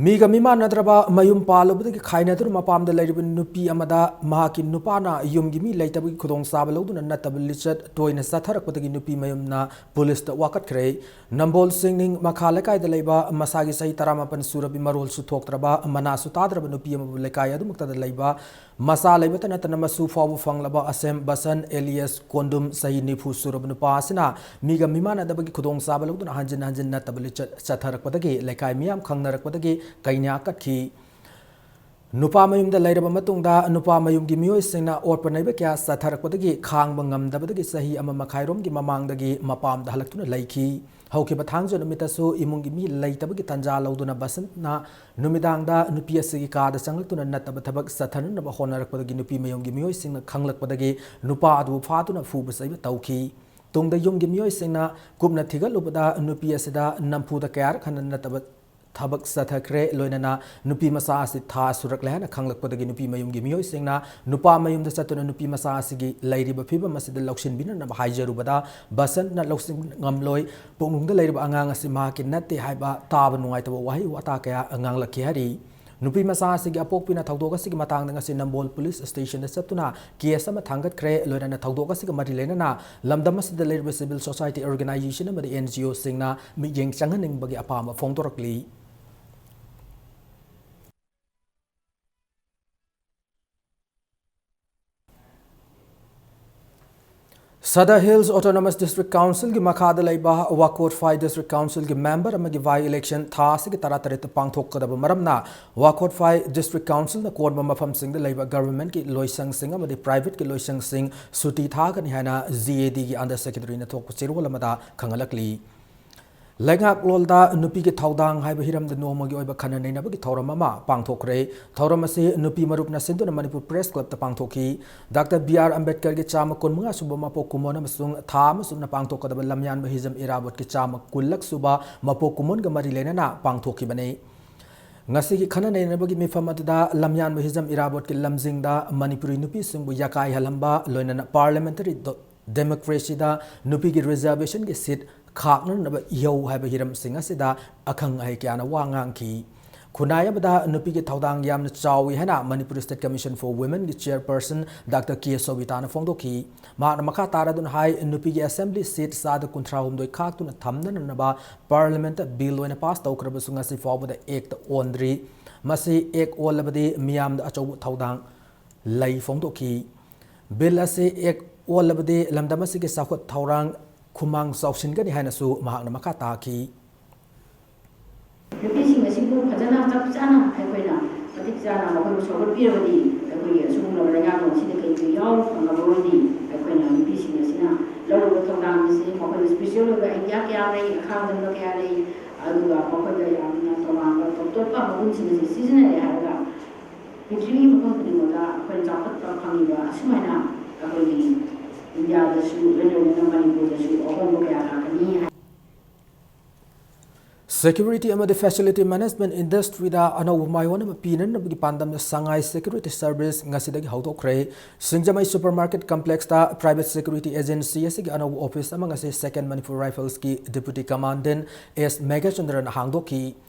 ꯃꯤꯒ ꯃꯤꯃꯥꯟꯅꯗ꯭ꯔꯕ ꯃꯌꯨꯝ ꯄꯥꯜꯂꯨꯕꯗꯒꯤ ꯈꯥꯏꯅꯗꯨꯅ ꯃꯄꯥꯝꯗ ꯂꯩꯔꯤꯕ ꯅꯨꯄꯤ ꯑꯃꯗ ꯃꯍꯥꯛꯀꯤ ꯅꯨꯄꯥꯅ ꯌꯨꯝꯒꯤ ꯃꯤ ꯂꯩꯇꯕꯒꯤ ꯈꯨꯗꯣꯡꯆꯥꯕ ꯂꯧꯗꯨꯅ ꯅꯠꯇꯕ ꯂꯤꯆꯠ ꯇꯣꯏꯅ ꯆꯠꯊꯔꯛꯄꯗꯒꯤ ꯅꯨꯄꯤ ꯃꯌꯨꯝꯅ ꯄꯨꯂꯤꯁꯇ ꯋꯥꯀꯠꯈ꯭ꯔꯦ꯫ ꯅꯝꯕꯣꯜ ꯁꯤꯡꯅꯤꯡ ꯃꯈꯥ ꯂꯩꯀꯥꯏꯗ ꯂꯩꯕ ꯃꯁꯥꯒꯤ ꯆꯍꯤ ꯇꯔꯥꯃꯥꯄꯟ ꯁꯨꯔꯕꯤ ꯃꯔꯣꯜꯁꯨ ꯊꯣꯛꯇ꯭ꯔꯕ, ꯃꯅꯥꯁꯨ ꯇꯥꯗ꯭ꯔꯕ ꯅꯨꯄꯤ ꯑꯃꯕꯨ ꯂꯩꯀꯥꯏ ꯑꯗꯨꯃꯛꯇꯗ ꯂꯩꯕ ꯃꯆꯥ ꯂꯩꯕꯇ ꯅꯠꯇꯅ ꯃꯁꯨ ꯐꯥꯎꯕ ꯐꯪꯂꯕ ꯑꯁꯦꯝ ꯕꯁꯟ alias ꯀꯣꯟꯗꯨꯝ ꯆꯍꯤ ꯅꯤꯐꯨ ꯁꯨꯔꯕ ꯅꯨꯄꯥ ꯑꯁꯤꯅ ꯃꯤꯒ ꯃꯤꯃꯥꯟꯅꯗꯕꯒꯤ ꯈꯨꯗꯣꯡꯆꯥꯕ ꯂꯧꯗꯨꯅ ꯍꯟꯖꯤꯟ ꯍꯟꯖꯤꯟ ꯅꯠꯇꯕ ꯂꯤꯆꯠ ꯆꯠꯊꯔꯛꯄꯗꯒꯤ ꯂꯩꯀꯥꯏ ꯃꯤꯌꯥꯝ ꯈꯪꯅꯔꯛꯄꯗꯒꯤ ꯀꯩꯅꯥ ꯀꯠꯈꯤ꯫ ꯅꯨꯄꯥ ꯃꯌꯨꯝꯗ ꯂꯩꯔꯕ ꯃꯇꯨꯡꯗ ꯅꯨꯄꯥ ꯃꯌꯨꯝꯒꯤ ꯃꯤꯑꯣꯏꯁꯤꯡꯅ ꯑꯣꯠꯄ ꯅꯩꯕ ꯀꯌꯥ ꯆꯠꯊꯔꯛꯄꯗꯒꯤ ꯈꯥꯡꯕ ꯉꯝꯗꯕꯗꯒꯤ ꯆꯍꯤ ꯑꯃ ꯃꯈꯥꯏꯔꯣꯝꯒꯤ ꯃꯃꯥꯡꯗꯒꯤ ꯃꯄꯥꯝꯗ ꯍꯜꯂꯛꯇꯨꯅ ꯂꯩꯈꯤ꯫ ꯍꯧꯈꯤꯕ ꯊꯥꯡꯖ ꯅꯨꯃꯤꯠꯇꯁꯨ ꯏꯃꯨꯡꯒꯤ ꯃꯤ ꯂꯩꯇꯕꯒꯤ ꯇꯥꯟꯖꯥ ꯂꯧꯗꯨꯅ ꯕꯁꯟꯅ ꯅꯨꯃꯤꯗꯥꯡꯗ ꯅꯨꯄꯤ ꯑꯁꯤꯒꯤ ꯀꯥꯗ ꯆꯪꯂꯛꯇꯨꯅ ꯅꯠꯇꯕ ꯊꯕꯛ ꯆꯠꯊꯅꯅꯕ ꯍꯣꯠꯅꯔꯛꯄꯗꯒꯤ ꯅꯨꯄꯤ ꯃꯌꯨꯝꯒꯤ ꯃꯤꯑꯣꯏꯁꯤꯡꯅ ꯈꯪꯂꯛꯄꯗꯒꯤ ꯅꯨꯄꯥ ꯑꯗꯨꯕꯨ ꯐꯥꯗꯨꯅ ꯐꯨꯕ ꯆꯩꯕ ꯇꯧꯈꯤ꯫ ꯇꯨꯡꯗ ꯌꯨꯝꯒꯤ ꯃꯤꯑꯣꯏꯁꯤꯡꯅ ꯀꯨꯞꯅ ꯊꯤꯒꯠꯂꯨꯕꯗ ꯅꯨꯄꯤ ꯑꯁꯤꯗ ꯅꯝꯐꯨꯗ ꯀꯌꯥꯔꯛ ꯍꯟꯅ ꯅꯠꯇꯕ ꯊꯕꯛ ꯆꯠꯊꯈ꯭ꯔꯦ꯫ ꯂꯣꯏꯅꯅ ꯅꯨꯄꯤ ꯃꯆꯥ ꯑꯁꯤ ꯊꯥ ꯁꯨꯔꯛꯂꯦ ꯍꯥꯏꯅ ꯈꯪꯂꯛꯄꯗꯒꯤ ꯅꯨꯄꯤ ꯃꯌꯨꯝꯒꯤ ꯃꯤꯑꯣꯏꯁꯤꯡꯅ ꯅꯨꯄꯥ ꯃꯌꯨꯝꯗ ꯆꯠꯇꯨꯅ ꯅꯨꯄꯤ ꯃꯆꯥ ꯑꯁꯤꯒꯤ ꯂꯩꯔꯤꯕ ꯐꯤꯕꯝ ꯑꯁꯤꯗ ꯂꯧꯁꯤꯟꯕꯤꯅꯅꯕ ꯍꯥꯏꯖꯔꯨꯕꯗ ꯕꯁꯟꯅ ꯂꯧꯁꯤꯟ ꯉꯝꯂꯣꯏ, ꯄꯨꯛꯅꯨꯡꯗ ꯂꯩꯔꯤꯕ ꯑꯉꯥꯡ ꯑꯁꯤ ꯃꯍꯥꯛꯀꯤ ꯅꯠꯇꯦ ꯍꯥꯏꯕ ꯇꯥꯕ ꯅꯨꯡꯉꯥꯏꯇꯕ ꯋꯥꯍꯩ ꯋꯥꯇꯥ ꯀꯌꯥ ꯉꯥꯡꯂꯛꯈꯤ ꯍꯥꯏꯔꯤ꯫ ꯅꯨꯄꯤ ꯃꯆꯥ ꯑꯁꯤꯒꯤ ꯑꯄꯣꯛꯄꯤꯅ ꯊꯧꯗꯣꯛ ꯑꯁꯤꯒꯤ ꯃꯇꯥꯡꯗ ꯉꯁꯤ ꯅꯝꯕꯣꯜ ꯄꯨꯂꯤꯁ ꯁ꯭ꯇꯦꯁꯟꯗ ꯆꯠꯇꯨꯅ ꯀꯦꯁ ꯑꯃ ꯊꯥꯡꯒꯠꯈ꯭ꯔꯦ꯫ ꯂꯣꯏꯅꯅ ꯊꯧꯗꯣꯛ ꯑꯁꯤꯒ ꯃꯔꯤ ꯂꯩꯅꯅ ꯂꯝꯗꯝ ꯑꯁꯤꯗ ꯂꯩꯔꯤꯕ civil society organization ꯑꯃꯗꯤ ꯑꯦꯟ ꯖꯤ ꯑꯣꯁꯤꯡꯅ ꯃꯤꯠꯌꯦꯡ ꯆꯪꯍꯟꯅꯤꯡꯕꯒꯤ ꯑꯄꯥꯝꯕ ꯐꯣꯡꯗꯣꯔꯛꯂꯤ꯫ Sadar Hills Autonomous District Councilꯒꯤ ꯃꯈꯥꯗ ꯂꯩꯕ ꯋꯥꯀꯣꯠꯐꯥꯏ District Councilꯒꯤ member ꯑꯃꯒꯤ by election ꯊꯥ ꯑꯁꯤꯒꯤ ꯇꯔꯥꯇꯔꯦꯠꯇ ꯄꯥꯡꯊꯣꯛꯀꯗꯕ ꯃꯔꯝꯅ, ꯋꯥꯀꯣꯠꯐꯥꯏ District Councilꯅ ꯀꯣꯟꯕ ꯃꯐꯝꯁꯤꯡꯗ ꯂꯩꯕ governmentꯀꯤ ꯂꯣꯏꯁꯪꯁꯤꯡ ꯑꯃꯗꯤ privateꯀꯤ ꯂꯣꯏꯁꯪꯁꯤꯡ ꯁꯨꯇꯤ ꯊꯥꯒꯅꯤ ꯍꯥꯏꯅ GADꯒꯤ under secretaryꯅ ꯊꯣꯛꯄ ꯆꯦꯔꯣꯜ ꯑꯃꯗ ꯈꯪꯍꯜꯂꯛꯂꯤ꯫ ꯂꯩꯉꯥꯛꯂꯣꯟꯗ ꯅꯨꯄꯤꯒꯤ ꯊꯧꯗꯥꯡ ꯍꯥꯏꯕ ꯍꯤꯔꯝꯗ ꯅꯣꯡꯃꯒꯤ ꯑꯣꯏꯕ ꯈꯟꯅ ꯅꯩꯅꯕꯒꯤ ꯊꯧꯔꯝ ꯑꯃ ꯄꯥꯡꯊꯣꯛꯈ꯭ꯔꯦ꯫ ꯊꯧꯔꯝ ꯑꯁꯤ ꯅꯨꯄꯤ ꯃꯔꯨꯞꯅ ꯁꯤꯟꯗꯨꯅ ꯃꯅꯤꯄꯨꯔ Press Clubꯇ ꯄꯥꯡꯊꯣꯛꯈꯤ꯫ ꯗꯥꯛꯇꯔ ꯕꯤ ꯑꯥꯔ ꯑꯝꯕꯦꯗꯀꯔꯒꯤ ꯆꯥꯝꯃ ꯀꯨꯟꯃꯉꯥ ꯁꯨꯕ ꯃꯄꯣꯛ ꯀꯨꯝꯑꯣꯟ ꯑꯃꯁꯨꯡ ꯊꯥ ꯑꯃ ꯆꯨꯞꯅ ꯄꯥꯡꯊꯣꯛꯀꯗꯕ ꯂꯝꯌꯥꯟꯕ ꯍꯤꯖꯝ ꯏꯔꯥꯕꯣꯠꯀꯤ ꯆꯥꯝꯃ ꯀꯨꯟꯂꯛ ꯁꯨꯕ ꯃꯄꯣꯛ ꯀꯨꯝꯑꯣꯟꯒ ꯃꯔꯤ ꯂꯩꯅꯅ ꯄꯥꯡꯊꯣꯛꯈꯤꯕꯅꯤ꯫ ꯉꯁꯤꯒꯤ ꯈꯟꯅ ꯅꯩꯅꯕꯒꯤ ꯃꯤꯐꯝ ꯑꯗꯨꯗ ꯂꯝꯌꯥꯟꯕ ꯍꯤꯖꯝ ꯏꯔꯥꯕꯣꯠꯀꯤ ꯂꯝꯖꯤꯡꯗ ꯃꯅꯤꯄꯨꯔꯤ ꯅꯨꯄꯤꯁꯤꯡꯕꯨ ꯌꯥꯀꯥꯏꯍꯜꯍꯟꯕ, ꯂꯣꯏꯅꯅ parliamentary ꯗꯣ-, democracyꯗ ꯅꯨꯄꯤꯒꯤ reservationꯒꯤ seat ꯈꯥꯛꯅꯅꯕ ꯏꯍꯧ ꯍꯥꯏꯕ ꯍꯤꯔꯝꯁꯤꯡ ꯑꯁꯤꯗ ꯑꯈꯪ ꯑꯍꯩ ꯀꯌꯥꯅ ꯋꯥ ꯉꯥꯡꯈꯤ꯫ ꯈꯨꯟꯅꯥꯏ ꯑꯃꯗ ꯅꯨꯄꯤꯒꯤ ꯊꯧꯗꯥꯡ ꯌꯥꯝꯅ ꯆꯥꯎꯏ ꯍꯥꯏꯅ Manipur State Commission for Womenꯒꯤ chairperson ꯗꯥꯛꯇꯔ ꯀꯦ ꯁꯣꯕꯤꯇꯥꯅ ꯐꯣꯡꯗꯣꯛꯈꯤ꯫ ꯃꯍꯥꯛꯅ ꯃꯈꯥ ꯇꯥꯔꯗꯨꯅ ꯍꯥꯏ, ꯅꯨꯄꯤꯒꯤ assembly seat ꯆꯥꯗ ꯀꯨꯟꯊ꯭ꯔꯥꯍꯨꯝꯗꯣꯏ ꯈꯥꯛꯇꯨꯅ ꯊꯝꯅꯅꯕ parliamentꯇ bill ꯑꯣꯏꯅ pass ꯇꯧꯈ꯭ꯔꯕꯁꯨ ꯉꯁꯤ ꯐꯥꯎꯕꯗ actꯇ ꯑꯣꯟꯗ꯭ꯔꯤ꯫ ꯃꯁꯤ act ꯑꯣꯜꯂꯕꯗꯤ ꯃꯤꯌꯥꯝꯗ ꯑꯆꯧꯕ ꯊꯧꯗꯥꯡ ꯂꯩ ꯐꯣꯡꯗꯣꯛꯈꯤ꯫ Bill ꯑꯁꯤ act ꯑꯣꯜꯂꯕꯗꯤ ꯂꯝꯗꯝ ꯑꯁꯤꯒꯤ ꯆꯥꯎꯈꯠ ꯊꯧꯔꯥꯡ ꯈꯨꯃꯥꯡ ꯆꯥꯎꯁꯤꯟꯒꯅꯤ ꯍꯥꯏꯅꯁꯨ ꯃꯍꯥꯛꯅ ꯃꯈꯥ ꯇꯥꯈꯤ꯫ ꯅꯨꯄꯤꯁꯤꯡ ꯑꯁꯤꯕꯨ ꯐꯖꯅ ꯆꯞ ꯆꯥꯅ ꯑꯩꯈꯣꯏꯅ ꯃꯇꯤꯛ ꯆꯥꯅ ꯃꯈꯣꯏꯕꯨ ꯁꯧꯒꯠꯄꯤꯔꯕꯗꯤ ꯑꯩꯈꯣꯏꯒꯤ ꯑꯁꯤꯒꯨꯝꯂꯕ ꯂꯩꯉꯥꯛꯂꯣꯟ ꯑꯁꯤꯗ ꯀꯩꯒꯨꯝꯕ ꯌꯥꯎꯕ ꯐꯪꯉꯕ ꯑꯣꯏꯔꯗꯤ ꯑꯩꯈꯣꯏꯅ ꯅꯨꯄꯤꯁꯤꯡ ꯑꯁꯤꯅ ꯂꯧꯔꯤꯕ ꯊꯧꯗꯥꯡ ꯑꯁꯤ ꯃꯈꯣꯏꯗ special ꯑꯣꯏꯕ idea ꯀꯌꯥ ꯂꯩ, ꯑꯈꯥꯡ ꯀꯟꯕ ꯀꯌꯥ ꯂꯩ, ꯑꯗꯨꯒ ꯃꯈꯣꯏꯗ ꯌꯥꯝꯅ ꯇꯣꯉꯥꯟꯕ ꯇꯣꯞ ꯇꯣꯞꯄ ꯃꯒꯨꯟꯁꯤꯡ ꯑꯁꯤ ꯁꯤꯖꯤꯟꯅꯔꯦ ꯍꯥꯏꯔꯒ ꯄ꯭ꯔꯤꯊꯤꯕꯤꯒꯤ ꯃꯐꯝ ꯈꯨꯗꯤꯡꯃꯛꯇ ꯑꯩꯈꯣꯏꯅ ꯆꯥꯎꯈꯠꯄ ꯐꯪꯉꯤꯕ ꯑꯁꯨꯃꯥꯏꯅ ꯑꯩꯈꯣꯏꯒꯤ ꯏꯟꯗꯤꯌꯥꯗꯁꯨ, ꯂꯣꯏꯅꯅ ꯃꯅꯤꯄꯨꯔꯗꯁꯨ ꯑꯍꯣꯡꯕ ꯀꯌꯥ ꯂꯥꯛꯀꯅꯤ ꯍꯥꯏ꯫ Security ꯑꯃꯗꯤ facility management industryꯗ ꯑꯅꯧꯕ ꯃꯥꯏꯑꯣꯟ ꯑꯃ ꯄꯤꯅꯅꯕꯒꯤ ꯄꯥꯟꯗꯝꯗ ꯁꯉꯥꯏ Security Service ꯉꯁꯤꯗꯒꯤ ꯍꯧꯗꯣꯛꯈ꯭ꯔꯦ꯫ ꯁꯤꯡꯖꯃꯩ supermarket complexꯇ private security agency ꯑꯁꯤꯒꯤ ꯑꯅꯧꯕ office ꯑꯃ ꯉꯁꯤ Second Manipur Riflesꯀꯤ Deputy Commandant ꯑꯦꯁ ꯃꯦꯘꯆꯟꯗ꯭ꯔꯅ ꯍꯥꯡꯗꯣꯛꯈꯤ꯫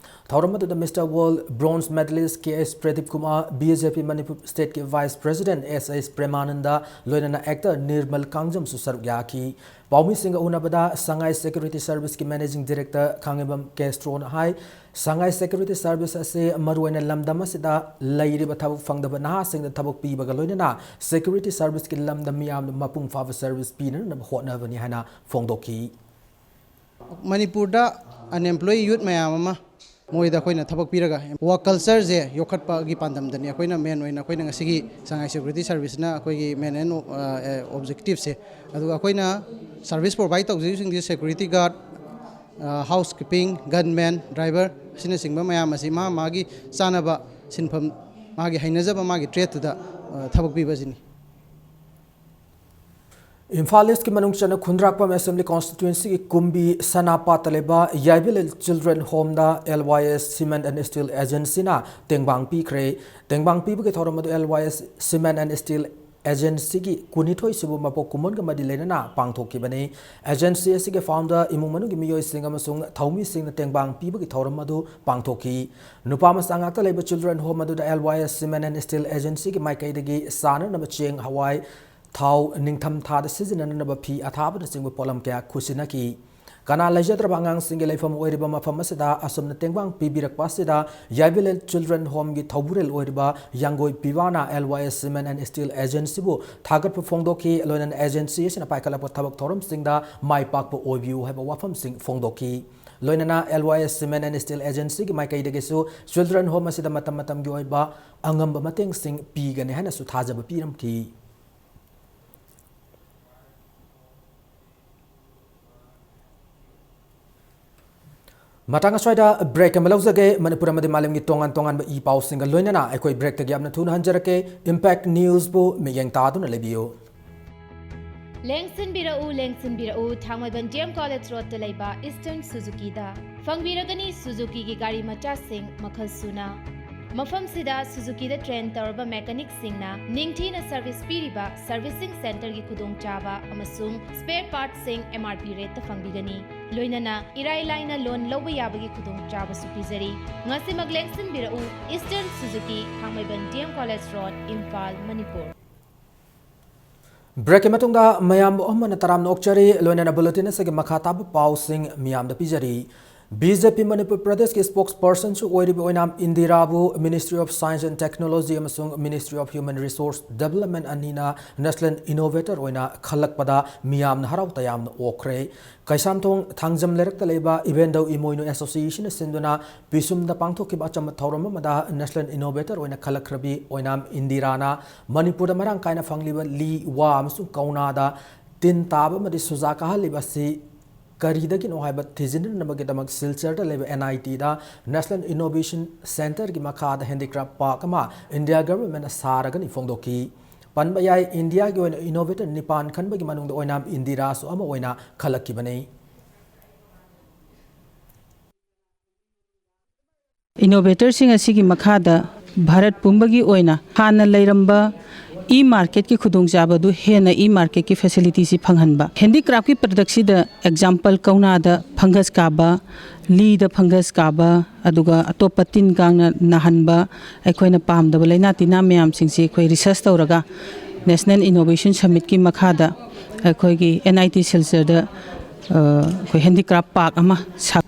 ꯊꯧꯔꯝ ꯑꯗꯨꯗ Mister World bronze medalist K S Pradeep Kumar, B J P Manipur State ꯀꯤ Vice President S S Premananda, ꯂꯣꯏꯅꯅ actor Nirmal ꯀꯥꯡꯖꯝꯁꯨ ꯁꯔꯨꯛ ꯌꯥꯈꯤ꯫ ꯄꯥꯎꯃꯤꯁꯤꯡꯒ ꯎꯅꯕꯗ Sanghai Security Service ꯀꯤ Managing Director ꯈꯥꯉꯦꯝꯕꯝ ꯀꯦꯁꯇ꯭ꯔꯣꯅ ꯍꯥꯏ, Sanghai Security Service ꯑꯁꯤ ꯃꯔꯨꯑꯣꯏꯅ ꯂꯝꯗꯝ ꯑꯁꯤꯗ ꯂꯩꯔꯤꯕ ꯊꯕꯛ ꯐꯪꯗꯕ ꯅꯍꯥꯁꯤꯡꯗ ꯊꯕꯛ ꯄꯤꯕꯒ ꯂꯣꯏꯅꯅ security service ꯀꯤ ꯂꯝꯗ ꯃꯤꯌꯥꯝꯗ ꯃꯄꯨꯡ ꯐꯥꯕ service ꯄꯤꯅꯅꯕ ꯍꯣꯠꯅꯕꯅꯤ ꯍꯥꯏꯅ ꯐꯣꯡꯗꯣꯛꯈꯤ꯫ ꯃꯅꯤꯄꯨꯔꯗ unemployed youth ꯃꯌꯥꯝ ꯑꯃ ꯃꯣꯏꯗ ꯑꯩꯈꯣꯏꯅ ꯊꯕꯛ ꯄꯤꯔꯒ work culture ꯁꯦ ꯌꯣꯛꯈꯠꯄꯒꯤ ꯄꯥꯟꯗꯝꯗꯅꯤ ꯑꯩꯈꯣꯏꯅ main ꯑꯣꯏꯅ ꯑꯩꯈꯣꯏꯅ ꯉꯁꯤꯒꯤ Sanghai Security Service ꯅ ꯑꯩꯈꯣꯏꯒꯤ main and, ꯑ, objective ꯁꯦ꯫ ꯑꯗꯨꯒ ꯑꯩꯈꯣꯏꯅ service provide ꯇꯧꯖꯔꯤꯕꯁꯤꯡꯗꯤ security guard, ꯑ, housekeeping, gunman, driver ꯑꯁꯤꯅꯆꯤꯡꯕ ꯃꯌꯥꯝ ꯑꯁꯤ ꯃꯥ ꯃꯥꯒꯤ ꯆꯥꯅꯕ ꯁꯤꯟꯐꯝ, ꯃꯥꯒꯤ ꯍꯩꯅꯖꯕ ꯃꯥꯒꯤ trade ꯇꯨꯗ, ꯑ, ꯊꯕꯛ ꯄꯤꯕ ꯑꯁꯤꯅꯤ꯫ ꯏꯝꯐꯥꯜ East ꯀꯤ ꯃꯅꯨꯡ ꯆꯟꯅ ꯈꯨꯟꯗ꯭ꯔꯥꯛꯄꯝ Assembly Constituency ꯒꯤ ꯀꯨꯝꯕꯤ ꯁꯅꯥꯄꯥꯠꯇ ꯂꯩꯕ ꯌꯥꯏꯕꯤꯂꯦꯜ Children Home the L Y S Cement and Steel Agency ꯅ ꯇꯦꯡꯕꯥꯡ ꯄꯤꯈ꯭ꯔꯦ꯫ ꯇꯦꯡꯕꯥꯡ ꯄꯤꯕꯒꯤ ꯊꯧꯔꯝ ꯑꯗꯨ L Y S Cement and Steel Agency ꯒꯤ ꯀꯨꯟꯅꯤꯊꯣꯏ ꯁꯨꯕ ꯃꯄꯣꯛ ꯀꯨꯝꯑꯣꯟꯒ ꯃꯔꯤ ꯂꯩꯅꯅ ꯄꯥꯡꯊꯣꯛꯈꯤꯕꯅꯤ꯫ Agency ꯑꯁꯤꯒꯤ founder, ꯏꯃꯨꯡ ꯃꯅꯨꯡꯒꯤ ꯃꯤꯑꯣꯏꯁꯤꯡ ꯑꯃꯁꯨꯡ ꯊꯧꯃꯤꯁꯤꯡꯅ ꯇꯦꯡꯕꯥꯡ ꯄꯤꯕꯒꯤ ꯊꯧꯔꯝ ꯑꯗꯨ ꯄꯥꯡꯊꯣꯛꯈꯤ꯫ ꯅꯨꯄꯥ ꯃꯆꯥ ꯉꯥꯛꯇ ꯂꯩꯕ Children Home ꯑꯗꯨꯗ L Y S Cement and Steel Agency ꯒꯤ ꯃꯥꯏꯀꯩꯗꯒꯤ ꯆꯥꯅꯅꯕ ꯆꯦꯡ, ꯍꯋꯥꯏ, ꯊꯥꯎ, ꯅꯤꯡꯊꯝ ꯊꯥꯗ ꯁꯤꯖꯤꯟꯅꯅꯕ ꯐꯤ ꯑꯊꯥꯕꯅꯆꯤꯡꯕ ꯄꯣꯠꯂꯝ ꯀꯌꯥ ꯈꯨꯠꯁꯤꯟꯅꯈꯤ꯫ ꯀꯅꯥ ꯂꯩꯖꯗ꯭ꯔꯕ ꯑꯉꯥꯡꯁꯤꯡꯒꯤ ꯂꯩꯐꯝ ꯑꯣꯏꯔꯤꯕ ꯃꯐꯝ ꯑꯁꯤꯗ ꯑꯁꯨꯝꯅ ꯇꯦꯡꯕꯥꯡ ꯄꯤꯕꯤꯔꯛꯄ ꯑꯁꯤꯗ ꯌꯥꯏꯕꯤꯂꯦꯜ Children Home ꯒꯤ ꯊꯧꯕꯨꯔꯦꯜ ꯑꯣꯏꯔꯤꯕ ꯌꯥꯡꯒꯣꯏ ꯄꯤꯕꯥꯅ L Y S Cement and Steel Agency ꯕꯨ ꯊꯥꯒꯠꯄ ꯐꯣꯡꯗꯣꯛꯈꯤ꯫ ꯂꯣꯏꯅꯅ agency ꯑꯁꯤꯅ ꯄꯥꯏꯈꯠꯂꯛꯄ ꯊꯕꯛ ꯊꯧꯔꯝꯁꯤꯡꯗ ꯃꯥꯏ ꯄꯥꯛꯄ ꯑꯣꯏꯕꯤꯌꯨ ꯍꯥꯏꯕ ꯋꯥꯐꯝꯁꯤꯡ ꯐꯣꯡꯗꯣꯛꯈꯤ꯫ ꯂꯣꯏꯅꯅ L Y S Cement and Steel Agency ꯒꯤ ꯃꯥꯏꯀꯩꯗꯒꯤꯁꯨ Children Home ꯑꯁꯤꯗ ꯃꯇꯝ ꯃꯇꯝꯒꯤ ꯑꯣꯏꯕ ꯑꯉꯝꯕ ꯃꯇꯦꯡꯁꯤꯡ ꯄꯤꯒꯅꯤ ꯍꯥꯏꯅꯁꯨ ꯊꯥꯖꯕ ꯄꯤꯔꯝꯈꯤ꯫ ꯃꯇꯥꯡ ꯑꯁ꯭ꯋꯥꯏꯗ break ꯑꯃ ꯂꯧꯖꯒꯦ꯫ ꯃꯅꯤꯄꯨꯔ ꯑꯃꯗꯤ ꯃꯥꯂꯦꯝꯒꯤ ꯇꯣꯉꯥꯟ ꯇꯣꯉꯥꯟꯕ ꯏ ꯄꯥꯎꯁꯤꯡꯒ ꯂꯣꯏꯅꯅ ꯑꯩꯈꯣꯏ break ꯇꯒꯤ ꯌꯥꯝꯅ ꯊꯨꯅ ꯍꯟꯖꯔꯛꯀꯦ꯫ Impact News ꯕꯨ ꯃꯤꯠꯌꯦꯡ ꯇꯥꯗꯨꯅ ꯂꯩꯕꯤꯌꯨ꯫ ꯂꯦꯡꯁꯤꯟꯕꯤꯔꯛꯎ, ꯂꯦꯡꯁꯤꯟꯕꯤꯔꯛꯎ, ꯊꯥꯡꯃꯩꯕꯟ D M College Road ꯇ ꯂꯩꯕ Eastern Suzuki ꯗ꯫ ꯐꯪꯕꯤꯔꯒꯅꯤ Suzuki ꯒꯤ ꯒꯥꯔꯤ ꯃꯆꯥꯁꯤꯡ ꯃꯈꯜ ꯁꯨꯅ꯫ ꯃꯐꯝꯁꯤꯗ ꯁꯨꯖꯨꯀꯤꯗ ꯇ꯭ꯔꯦꯟ ꯇꯧꯔꯕ ꯃꯦꯀꯥꯅꯤꯛꯁꯤꯡꯅ ꯅꯤꯡꯊꯤꯅ ꯁꯔꯚꯤꯁ ꯄꯤꯔꯤꯕ ꯁꯔꯚꯤꯁꯤꯡ ꯁꯦꯟꯇꯔꯒꯤ ꯈꯨꯗꯣꯡꯆꯥꯕ ꯑꯃꯁꯨꯡ ꯁ꯭ꯄꯦꯌꯔ ꯄꯥꯔꯠꯁꯤꯡ ꯑꯦꯝ ꯑꯥꯔ ꯄꯤ ꯔꯦꯠꯇ ꯐꯪꯕꯤꯒꯅꯤ꯫ ꯂꯣꯏꯅꯅ ꯏꯔꯥꯏ ꯂꯥꯏꯅ ꯂꯣꯟ ꯂꯧꯕ ꯌꯥꯕꯒꯤ ꯈꯨꯗꯣꯡꯆꯥꯕꯁꯨ ꯄꯤꯖꯔꯤ꯫ ꯉꯁꯤꯃꯛ ꯂꯦꯡꯁꯤꯟꯕꯤꯔꯛꯎ, eastern Suzuki, Thangmeiband D M college road, Imphal, Manipur. ꯕ꯭ꯔꯦꯛꯀꯤ ꯃꯇꯨꯡꯗ ꯃꯌꯥꯝꯕꯨ ꯑꯃꯅ ꯇꯔꯥꯝꯅ ꯑꯣꯛꯆꯔꯤ꯫ ꯂꯣꯏꯅꯅ ꯕꯨꯂꯦꯇꯤꯟ ꯑꯁꯤꯒꯤ ꯃꯈꯥ ꯇꯥꯕ ꯄꯥꯎꯁꯤꯡ ꯃꯤꯌꯥꯝꯗ ꯄꯤꯖꯔꯤ꯫ ꯕꯤ ꯖꯦ ꯄꯤ ꯃꯅꯤꯄꯨꯔ ꯄ꯭ꯔꯗꯦꯁꯀꯤ ꯁ꯭ꯄꯣꯛꯁ ꯄꯔꯁꯟꯁꯨ ꯑꯣꯏꯔꯤꯕ ꯑꯣꯏꯅꯥꯝ ꯏꯟꯗꯤꯔꯥꯕꯨ Ministry of Science and Technology ꯑꯃꯁꯨꯡ Ministry of Human Resource Development ꯑꯅꯤꯅ National Innovator ꯑꯣꯏꯅ ꯈꯜꯂꯛꯄꯗ ꯃꯤꯌꯥꯝꯅ ꯍꯔꯥꯎ ꯇꯌꯥꯝꯅ ꯑꯣꯛꯈ꯭ꯔꯦ꯫ ꯀꯩꯁꯥꯝꯊꯣꯡ ꯊꯥꯡꯖꯝ ꯂꯩꯔꯛꯇ ꯂꯩꯕ ꯏꯕꯦꯟꯗꯧ ꯏꯃꯣꯏꯅꯨ ꯑꯦꯁꯣꯁꯤꯌꯦꯁꯟꯅ ꯁꯤꯟꯗꯨꯅ ꯄꯤꯁꯨꯝꯗ ꯄꯥꯡꯊꯣꯛꯈꯤꯕ ꯑꯆꯝꯕ ꯊꯧꯔꯝ ꯑꯃꯗ National Innovator ꯑꯣꯏꯅ ꯈꯜꯂꯛꯈ꯭ꯔꯕꯤ ꯑꯣꯏꯅꯥꯝ ꯏꯟꯗꯤꯔꯥꯅ ꯃꯅꯤꯄꯨꯔꯗ ꯃꯔꯥꯡ ꯀꯥꯏꯅ ꯐꯪꯂꯤꯕ ꯂꯤ, ꯋꯥ ꯑꯃꯁꯨꯡ ꯀꯧꯅꯥꯗ ꯇꯤꯟ ꯇꯥꯕ ꯑꯃꯗꯤ ꯁꯨꯖꯥ ꯀꯥꯍꯜꯂꯤꯕ ꯑꯁꯤ ꯀꯔꯤꯗꯒꯤꯅꯣ ꯍꯥꯏꯕ ꯊꯤꯖꯤꯟꯅꯕꯒꯤꯗꯃꯛ ꯁꯤꯜꯆꯔꯗ ꯂꯩꯕ ꯑꯦꯟ ꯑꯥꯏ ꯇꯤꯗ National Innovation Centreꯒꯤ ꯃꯈꯥꯗ handicraft park ꯑꯃ ꯏꯟꯗꯤꯌꯥ ꯒꯚꯔꯟꯃꯦꯟꯠꯅ ꯁꯥꯔꯒꯅꯤ ꯐꯣꯡꯗꯣꯛꯈꯤ꯫ ꯄꯟꯕ ꯌꯥꯏ, ꯏꯟꯗꯤꯌꯥꯒꯤ ꯑꯣꯏꯅ ꯏꯅꯣꯚꯦꯇꯔ ꯅꯤꯄꯥꯟ ꯈꯟꯕꯒꯤ ꯃꯅꯨꯡꯗ ꯑꯣꯏꯅꯥꯝ ꯏꯟꯗꯤꯔꯥꯁꯨ ꯑꯃ ꯑꯣꯏꯅ ꯈꯜꯂꯛꯈꯤꯕꯅꯤ꯫ ꯏꯅꯣꯚꯦꯇꯔꯁꯤꯡ ꯑꯁꯤꯒꯤ ꯃꯈꯥꯗ ꯚꯥꯔꯠ ꯄꯨꯝꯕꯒꯤ ꯑꯣꯏꯅ ꯍꯥꯟꯅ ꯂꯩꯔꯝꯕ ꯏ ꯃꯥꯔꯀꯦꯠꯀꯤ ꯈꯨꯗꯣꯡꯆꯥꯕꯗꯨ ꯍꯦꯟꯅ ꯏ ꯃꯥꯔꯀꯦꯠꯀꯤ ꯐꯦꯁꯤꯂꯤꯇꯤꯁꯤ ꯐꯪꯍꯟꯕ꯫ ꯍꯦꯟꯗꯤꯀ꯭ꯔꯥꯐꯀꯤ ꯄ꯭ꯔꯗꯛꯁꯤꯗ ꯑꯦꯛꯖꯥꯝꯄꯜ ꯀꯧꯅꯥꯗ ꯐꯪꯒꯁ ꯀꯥꯕ, ꯂꯤꯗ ꯐꯪꯒꯁ ꯀꯥꯕ, ꯑꯗꯨꯒ ꯑꯇꯣꯞꯄ ꯇꯤꯟ ꯀꯥꯡꯅ ꯅꯥꯍꯟꯕ, ꯑꯩꯈꯣꯏꯅ ꯄꯥꯝꯗꯕ ꯂꯥꯏꯅꯥ ꯇꯤꯟꯅꯥ ꯃꯌꯥꯝꯁꯤꯡꯁꯤ ꯑꯩꯈꯣꯏ ꯔꯤꯁꯔꯁ ꯇꯧꯔꯒ National Innovation Summitꯀꯤ ꯃꯈꯥꯗ ꯑꯩꯈꯣꯏꯒꯤ ꯑꯦꯟ ꯑꯥꯏ ꯇꯤ ꯁꯤꯜꯆꯔꯗ, ꯑ, ꯑꯩꯈꯣꯏ ꯍꯦꯟꯗꯤꯀ꯭ꯔꯥꯐ ꯄꯥꯔꯛ ꯑꯃ ꯁꯥ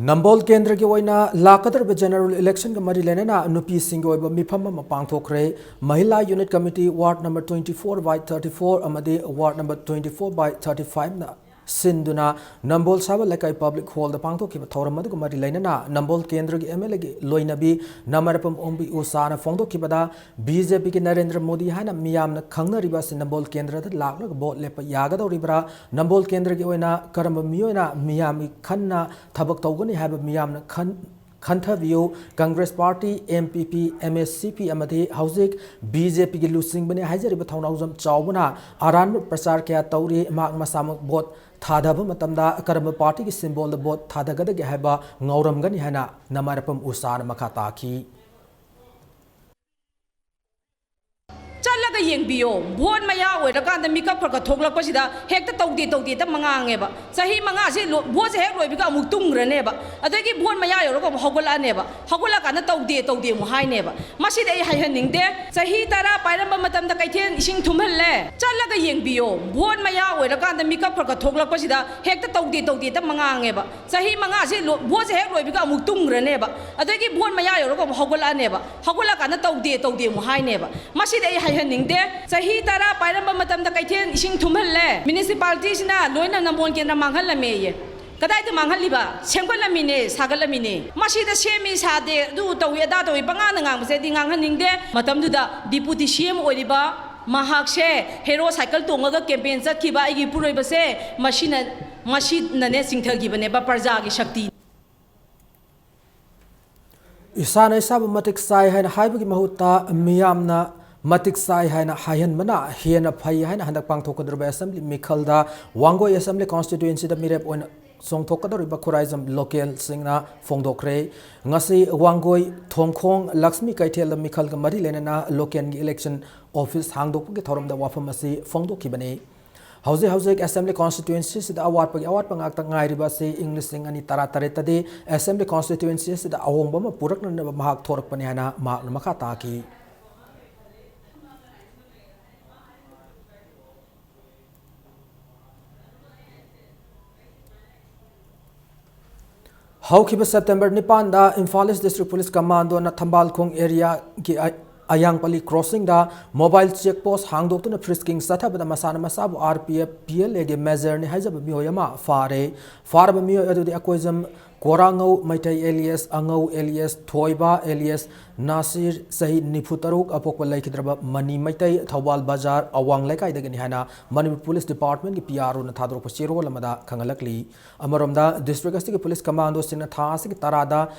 ꯅꯝꯕꯣꯜ ꯀꯦꯟꯗ꯭ꯔꯒꯤ ꯑꯣꯏꯅ ꯂꯥꯛꯀꯗꯧꯔꯤꯕ ꯖꯦꯅꯔꯦꯜ ꯏꯂꯦꯛꯁꯟꯒ ꯃꯔꯤ ꯂꯩꯅꯅ ꯅꯨꯄꯤꯁꯤꯡꯒꯤ ꯑꯣꯏꯕ ꯃꯤꯐꯝ ꯑꯃ ꯄꯥꯡꯊꯣꯛꯈ꯭ꯔꯦ꯫ ꯃꯍꯤꯂꯥ unit committee ward number twenty four by thirty four ꯑꯃꯗꯤ ward number twenty four by thirty fiveꯅ ꯁꯤꯟꯗꯨꯅ ꯅꯝꯕꯣꯜ ꯁꯥꯕ ꯂꯩꯀꯥꯏ ꯄꯕ꯭ꯂꯤꯛ ꯍꯣꯜꯗ ꯄꯥꯡꯊꯣꯛꯈꯤꯕ ꯊꯧꯔꯝ ꯑꯗꯨꯒ ꯃꯔꯤ ꯂꯩꯅꯅ ꯅꯝꯕꯣꯜ ꯀꯦꯟꯗ꯭ꯔꯒꯤ ꯑꯦꯝ ꯑꯦꯜ ꯑꯦꯒꯤ ꯂꯣꯏꯅꯕꯤ ꯅꯃꯔꯄꯝ ꯑꯣꯡꯕꯤ ꯎꯁꯥꯅ ꯐꯣꯡꯗꯣꯛꯈꯤꯕꯗ, ꯕꯤ ꯖꯦ ꯄꯤꯒꯤ ꯅꯔꯦꯟꯗ꯭ꯔ ꯃꯣꯗꯤ ꯍꯥꯏꯅ ꯃꯤꯌꯥꯝꯅ ꯈꯪꯅꯔꯤꯕ ꯑꯁꯤ ꯅꯝꯕꯣꯜ ꯀꯦꯟꯗ꯭ꯔꯗ ꯂꯥꯛꯂꯒ ꯚꯣꯠ ꯂꯦꯞꯄ ꯌꯥꯒꯗꯧꯔꯤꯕ꯭ꯔꯥ? ꯅꯝꯕꯣꯜ ꯀꯦꯟꯗ꯭ꯔꯒꯤ ꯑꯣꯏꯅ ꯀꯔꯝꯕ ꯃꯤꯑꯣꯏꯅ ꯃꯤꯌꯥꯝꯒꯤ ꯈꯟꯅ ꯊꯕꯛ ꯇꯧꯒꯅꯤ ꯍꯥꯏꯕ ꯃꯤꯌꯥꯝꯅ ꯈꯟ-, ꯈꯟꯊꯕꯤꯌꯨ꯫ ꯀꯪꯒ꯭ꯔꯦꯁ ꯄꯥꯔꯇꯤ, ꯑꯦꯝ ꯄꯤ ꯄꯤ, ꯑꯦꯝ ꯑꯦꯁ ꯁꯤ ꯄꯤ ꯑꯃꯗꯤ ꯍꯧꯖꯤꯛ ꯕꯤ ꯖꯦ ꯄꯤꯒꯤ ꯂꯨꯆꯤꯡꯕꯅꯤ ꯍꯥꯏꯖꯔꯤꯕ ꯊꯧꯅꯥꯎꯖꯝ ꯆꯥꯎꯕꯅ ꯑꯔꯥꯟꯕ ꯄ꯭ꯔꯆꯥꯔ ꯀꯌꯥ ꯇꯧꯔꯤ꯫ ꯃꯍꯥꯛ ꯃꯁꯥꯃꯛ ꯚꯣꯠ ꯊꯥꯗꯕ ꯃꯇꯝꯗ ꯀꯔꯝꯕ ꯄꯥꯔꯇꯤꯒꯤ ꯁꯤꯝꯕꯣꯜꯗ ꯚꯣꯠ ꯊꯥꯗꯒꯗꯒꯦ ꯍꯥꯏꯕ ꯉꯥꯎꯔꯝꯒꯅꯤ ꯍꯥꯏꯅ ꯅꯃꯥꯏꯔꯄꯝ ꯎꯁꯥꯅ ꯃꯈꯥ ꯇꯥꯈꯤ꯫ ꯆꯠꯂꯒ ꯌꯦꯡꯕꯤꯌꯣ, ꯚꯣꯠ ꯃꯌꯥ ꯑꯣꯏꯔꯀꯥꯟꯗ ꯃꯤꯀꯞ ꯈꯔ ꯈꯔ ꯊꯣꯛꯂꯛꯄꯁꯤꯗ ꯍꯦꯛꯇ ꯇꯧꯗꯦ ꯇꯧꯗꯦ ꯍꯦꯛꯇ ꯃꯉꯥꯡꯉꯦꯕ꯫ ꯆꯍꯤ ꯃꯉꯥꯁꯦ ꯂꯣ-, ꯚꯣꯠꯁꯦ ꯍꯦꯛ ꯂꯣꯏꯕꯒ ꯑꯃꯨꯛ ꯇꯨꯝꯈ꯭ꯔꯅꯦꯕ, ꯑꯗꯒꯤ ꯚꯣꯠ ꯃꯌꯥ ꯌꯧꯔꯒ ꯑꯃꯨꯛ ꯍꯧꯒꯠꯂꯛꯑꯅꯦꯕ, ꯍꯧꯒꯠꯂꯛꯀꯥꯟꯗ ꯇꯧꯗꯦ ꯇꯧꯗꯦ ꯑꯃꯨꯛ ꯍꯥꯏꯅꯦꯕ꯫ ꯃꯁꯤꯗꯤ ꯑꯩ ꯍꯥꯏꯍꯟꯅꯤꯡꯗꯦ꯫ ꯆꯍꯤ ꯇꯔꯥ ꯄꯥꯏꯔꯝꯕ ꯃꯇꯝꯗ ꯀꯩꯊꯦꯜ ꯏꯁꯤꯡ ꯊꯨꯝꯍꯜꯂꯦ꯫ ꯆꯠꯂꯒ ꯌꯦꯡꯕꯤꯌꯣ, ꯚꯣꯠ ꯃꯌꯥ ꯑꯣꯏꯔꯀꯥꯟꯗ ꯃꯤꯀꯞ ꯈꯔ ꯈꯔ ꯊꯣꯛꯂꯛꯄꯁꯤꯗ ꯍꯦꯛꯇ ꯇꯧꯗꯦ ꯇꯧꯗꯦ ꯍꯦꯛꯇ ꯃꯉꯥꯡꯉꯦꯕ꯫ ꯆꯍꯤ ꯃꯉꯥꯁꯦ ꯂꯣ-, ꯚꯣꯠꯁꯦ ꯍꯦꯛ ꯂꯣꯏꯕꯒ ꯑꯃꯨꯛ ꯇꯨꯝꯈ꯭ꯔꯅꯦꯕ, ꯑꯗꯒꯤ ꯚꯣꯠ ꯃꯌꯥ ꯌꯧꯔꯒ ꯑꯃꯨꯛ ꯍꯧꯒꯠꯂꯛꯑꯅꯦꯕ, ꯍꯧꯒꯠꯂꯛꯀꯥꯟꯗ ꯇꯧꯗꯦ ꯇꯧꯗꯦ ꯑꯃꯨꯛ ꯍꯥꯏꯅꯦꯕ꯫ ꯃꯁꯤꯗꯤ ꯑꯩ ꯍꯥꯏꯍꯟꯅꯤꯡꯗꯦ꯫ ꯆꯍꯤ ꯇꯔꯥ ꯄꯥꯏꯔꯝꯕ ꯃꯇꯝꯗ ꯀꯩꯊꯦꯜ ꯏꯁꯤꯡ ꯊꯨꯝꯍꯜꯂꯦ, ꯃ꯭ꯌꯨꯅꯤꯁꯤꯄꯥꯂꯤꯇꯤꯁꯤꯅ ꯂꯣꯏꯅ ꯅꯝꯕꯣꯜ ꯀꯦꯟꯗ꯭ꯔ ꯃꯥꯡꯍꯜꯂꯝꯃꯦꯌꯦ꯫ ꯀꯗꯥꯏꯗ ꯃꯥꯡꯍꯜꯂꯤꯕ? ꯁꯦꯝꯒꯠꯂꯝꯃꯤꯅꯦ, ꯁꯥꯒꯠꯂꯝꯃꯤꯅꯦ꯫ ꯃꯁꯤꯗ ꯁꯦꯝꯃꯤ ꯁꯥꯗꯦ, ꯑꯗꯨ ꯇꯧꯏ ꯑꯗꯥ ꯇꯧꯏ ꯄꯉꯥꯡꯗ ꯉꯥꯡꯕꯁꯦ ꯑꯩꯗꯤ ꯉꯥꯡꯍꯟꯅꯤꯡꯗꯦ꯫ ꯃꯇꯝꯗꯨꯗ ꯗꯤꯄꯨꯇꯤ ꯁꯤ ꯑꯦꯝ ꯑꯣꯏꯔꯤꯕ ꯃꯍꯥꯛꯁꯦ ꯍꯦꯔꯣ ꯁꯥꯏꯀꯜ ꯇꯣꯡꯉꯒ ꯀꯦꯝꯄꯦꯟ ꯆꯠꯈꯤꯕ ꯑꯩꯒꯤ ꯏꯄꯨꯔꯣꯏꯕꯁꯦ, ꯃꯁꯤꯅ, ꯃꯁꯤꯅꯅꯦ ꯆꯤꯡꯊꯈꯤꯕꯅꯦꯕ ꯄ꯭ꯔꯖꯥꯒꯤ ꯁꯛꯇꯤ꯫ ꯏꯁꯥꯅ ꯏꯁꯥꯕꯨ ꯃꯇꯤꯛ ꯆꯥꯏ ꯍꯥꯏꯅ ꯍꯥꯏꯕꯒꯤ ꯃꯍꯨꯠꯇ ꯃꯤꯌꯥꯝꯅ ꯃꯇꯤꯛ ꯆꯥꯏ ꯍꯥꯏꯅ ꯍꯥꯏꯍꯟꯕꯅ ꯍꯦꯟꯅ ꯐꯩ ꯍꯥꯏꯅ ꯍꯟꯗꯛ ꯄꯥꯡꯊꯣꯛꯀꯗꯧꯔꯤꯕ ꯑꯦꯁꯦꯝꯕ꯭ꯂꯤ ꯃꯤꯈꯜꯗ ꯋꯥꯡꯒꯣꯏ ꯑꯦꯁꯦꯝꯕ꯭ꯂꯤ ꯀꯣꯟꯁꯇꯤꯇ꯭ꯌꯨꯑꯦꯟꯁꯤꯗ ꯃꯤꯔꯦꯞ ꯑꯣꯏꯅ ꯆꯣꯡꯊꯣꯛꯀꯗꯧꯔꯤꯕ ꯈꯨꯔꯥꯏꯖꯝ ꯂꯣꯀꯦꯜꯁꯤꯡꯅ ꯐꯣꯡꯗꯣꯛꯈ꯭ꯔꯦ꯫ ꯉꯁꯤ ꯋꯥꯡꯒꯣꯏ ꯊꯣꯡꯈꯣꯡ ꯂꯛꯁꯃꯤ ꯀꯩꯊꯦꯜꯗ ꯃꯤꯈꯜꯒ ꯃꯔꯤ ꯂꯩꯅꯅ ꯂꯣꯀꯦꯜꯒꯤ ꯏꯂꯦꯛꯁꯟ ꯑꯣꯐꯤꯁ ꯍꯥꯡꯗꯣꯛꯄꯒꯤ ꯊꯧꯔꯝꯗ ꯋꯥꯐꯝ ꯑꯁꯤ ꯐꯣꯡꯗꯣꯛꯈꯤꯕꯅꯤ꯫ ꯍꯧꯖꯤꯛ ꯍꯧꯖꯤꯛ ꯑꯦꯁꯦꯝꯕ꯭ꯂꯤ ꯀꯣꯟꯁꯇꯤꯇ꯭ꯌꯨꯑꯦꯟꯁꯤꯁꯤꯗ ꯑꯋꯥꯠꯄꯒꯤ ꯑꯋꯥꯠꯄ ꯉꯥꯛꯇ ꯉꯥꯏꯔꯤꯕ ꯑꯁꯤ ꯏꯪ ꯂꯤꯁꯤꯡ ꯑꯅꯤ ꯇꯔꯥ ꯇꯔꯦꯠꯇꯗꯤ ꯑꯦꯁꯦꯝꯕ꯭ꯂꯤ ꯀꯣꯟꯁꯇꯤꯇ꯭ꯌꯨꯑꯦꯟꯁꯤꯁꯤꯗ ꯑꯍꯣꯡꯕ ꯑꯃ ꯄꯨꯔꯛꯅꯅꯕ ꯃꯍꯥꯛ ꯊꯣꯔꯛꯄꯅꯤ ꯍꯥꯏꯅ ꯃꯍꯥꯛꯅ ꯃꯈꯥ ꯇꯥꯈꯤ꯫ ꯍꯧꯈꯤꯕ ꯁꯦꯞꯇꯦꯝꯕꯔ ꯅꯤꯄꯥꯟꯗ ꯏꯝꯐꯥꯜ ꯏꯁ ꯗꯤꯁꯇ꯭ꯔꯤꯛ ꯄꯨꯂꯤꯁ ꯀꯃꯥꯟꯗꯣꯅ ꯊꯝꯕꯥꯜꯈꯣꯡ ꯑꯦꯔꯤꯌꯥꯒꯤ ꯑ-, ꯑꯌꯥꯡꯄꯜꯂꯤ ꯀ꯭ꯔꯣꯁꯤꯡꯗ ꯃꯣꯕꯥꯏꯜ ꯆꯦꯛ ꯄꯣꯁ ꯍꯥꯡꯗꯣꯛꯇꯨꯅ ꯐ꯭ꯔꯤꯁꯀꯤꯡ ꯆꯠꯊꯕꯗ ꯃꯁꯥꯅ ꯃꯁꯥꯕꯨ R P F, P L ꯑꯦꯒꯤ ꯃꯦꯖꯔꯅꯤ ꯍꯥꯏꯖꯕ ꯃꯤꯑꯣꯏ ꯑꯃ ꯐꯥꯔꯦ꯫ ꯐꯥꯔꯕ ꯃꯤꯑꯣꯏ ꯑꯗꯨꯗꯤ ꯑꯀꯣꯏꯖꯝ ꯀꯣꯔꯥꯉꯧ ꯃꯩꯇꯩ ꯑꯦꯂꯤꯌꯁ ꯑꯉꯧ ꯑꯦꯂꯤꯌꯁ ꯊꯣꯏꯕ ꯑꯦꯂꯤꯌꯁ ꯅꯥꯁꯤꯔ, ꯆꯍꯤ ꯅꯤꯐꯨ ꯇꯔꯨꯛ, ꯑꯄꯣꯛꯄ ꯂꯩꯈꯤꯗ꯭ꯔꯕ ꯃꯅꯤ ꯃꯩꯇꯩ, ꯊꯧꯕꯥꯜ ꯕꯖꯥꯔ ꯑꯋꯥꯡ ꯂꯩꯀꯥꯏꯗꯒꯤꯅꯤ ꯍꯥꯏꯅ ꯃꯅꯤꯄꯨꯔ ꯄꯨꯂꯤꯁ ꯗꯤꯄꯥꯔꯠꯃꯦꯟꯒꯤ ꯄꯤ ꯑꯥꯔ ꯑꯣꯅ ꯊꯥꯗꯣꯔꯛꯄ ꯆꯦꯔꯣꯜ ꯑꯃꯗ ꯈꯪꯍꯜꯂꯛꯂꯤ꯫ ꯑꯃꯔꯣꯝꯗ, ꯗꯤꯁꯇ꯭ꯔꯤꯛ ꯑꯁꯤꯒꯤ ꯄꯨꯂꯤꯁ ꯀꯃꯥꯟꯗꯣꯁꯤꯡꯅ ꯊꯥ ꯑꯁꯤꯒꯤ ꯇꯔꯥꯗ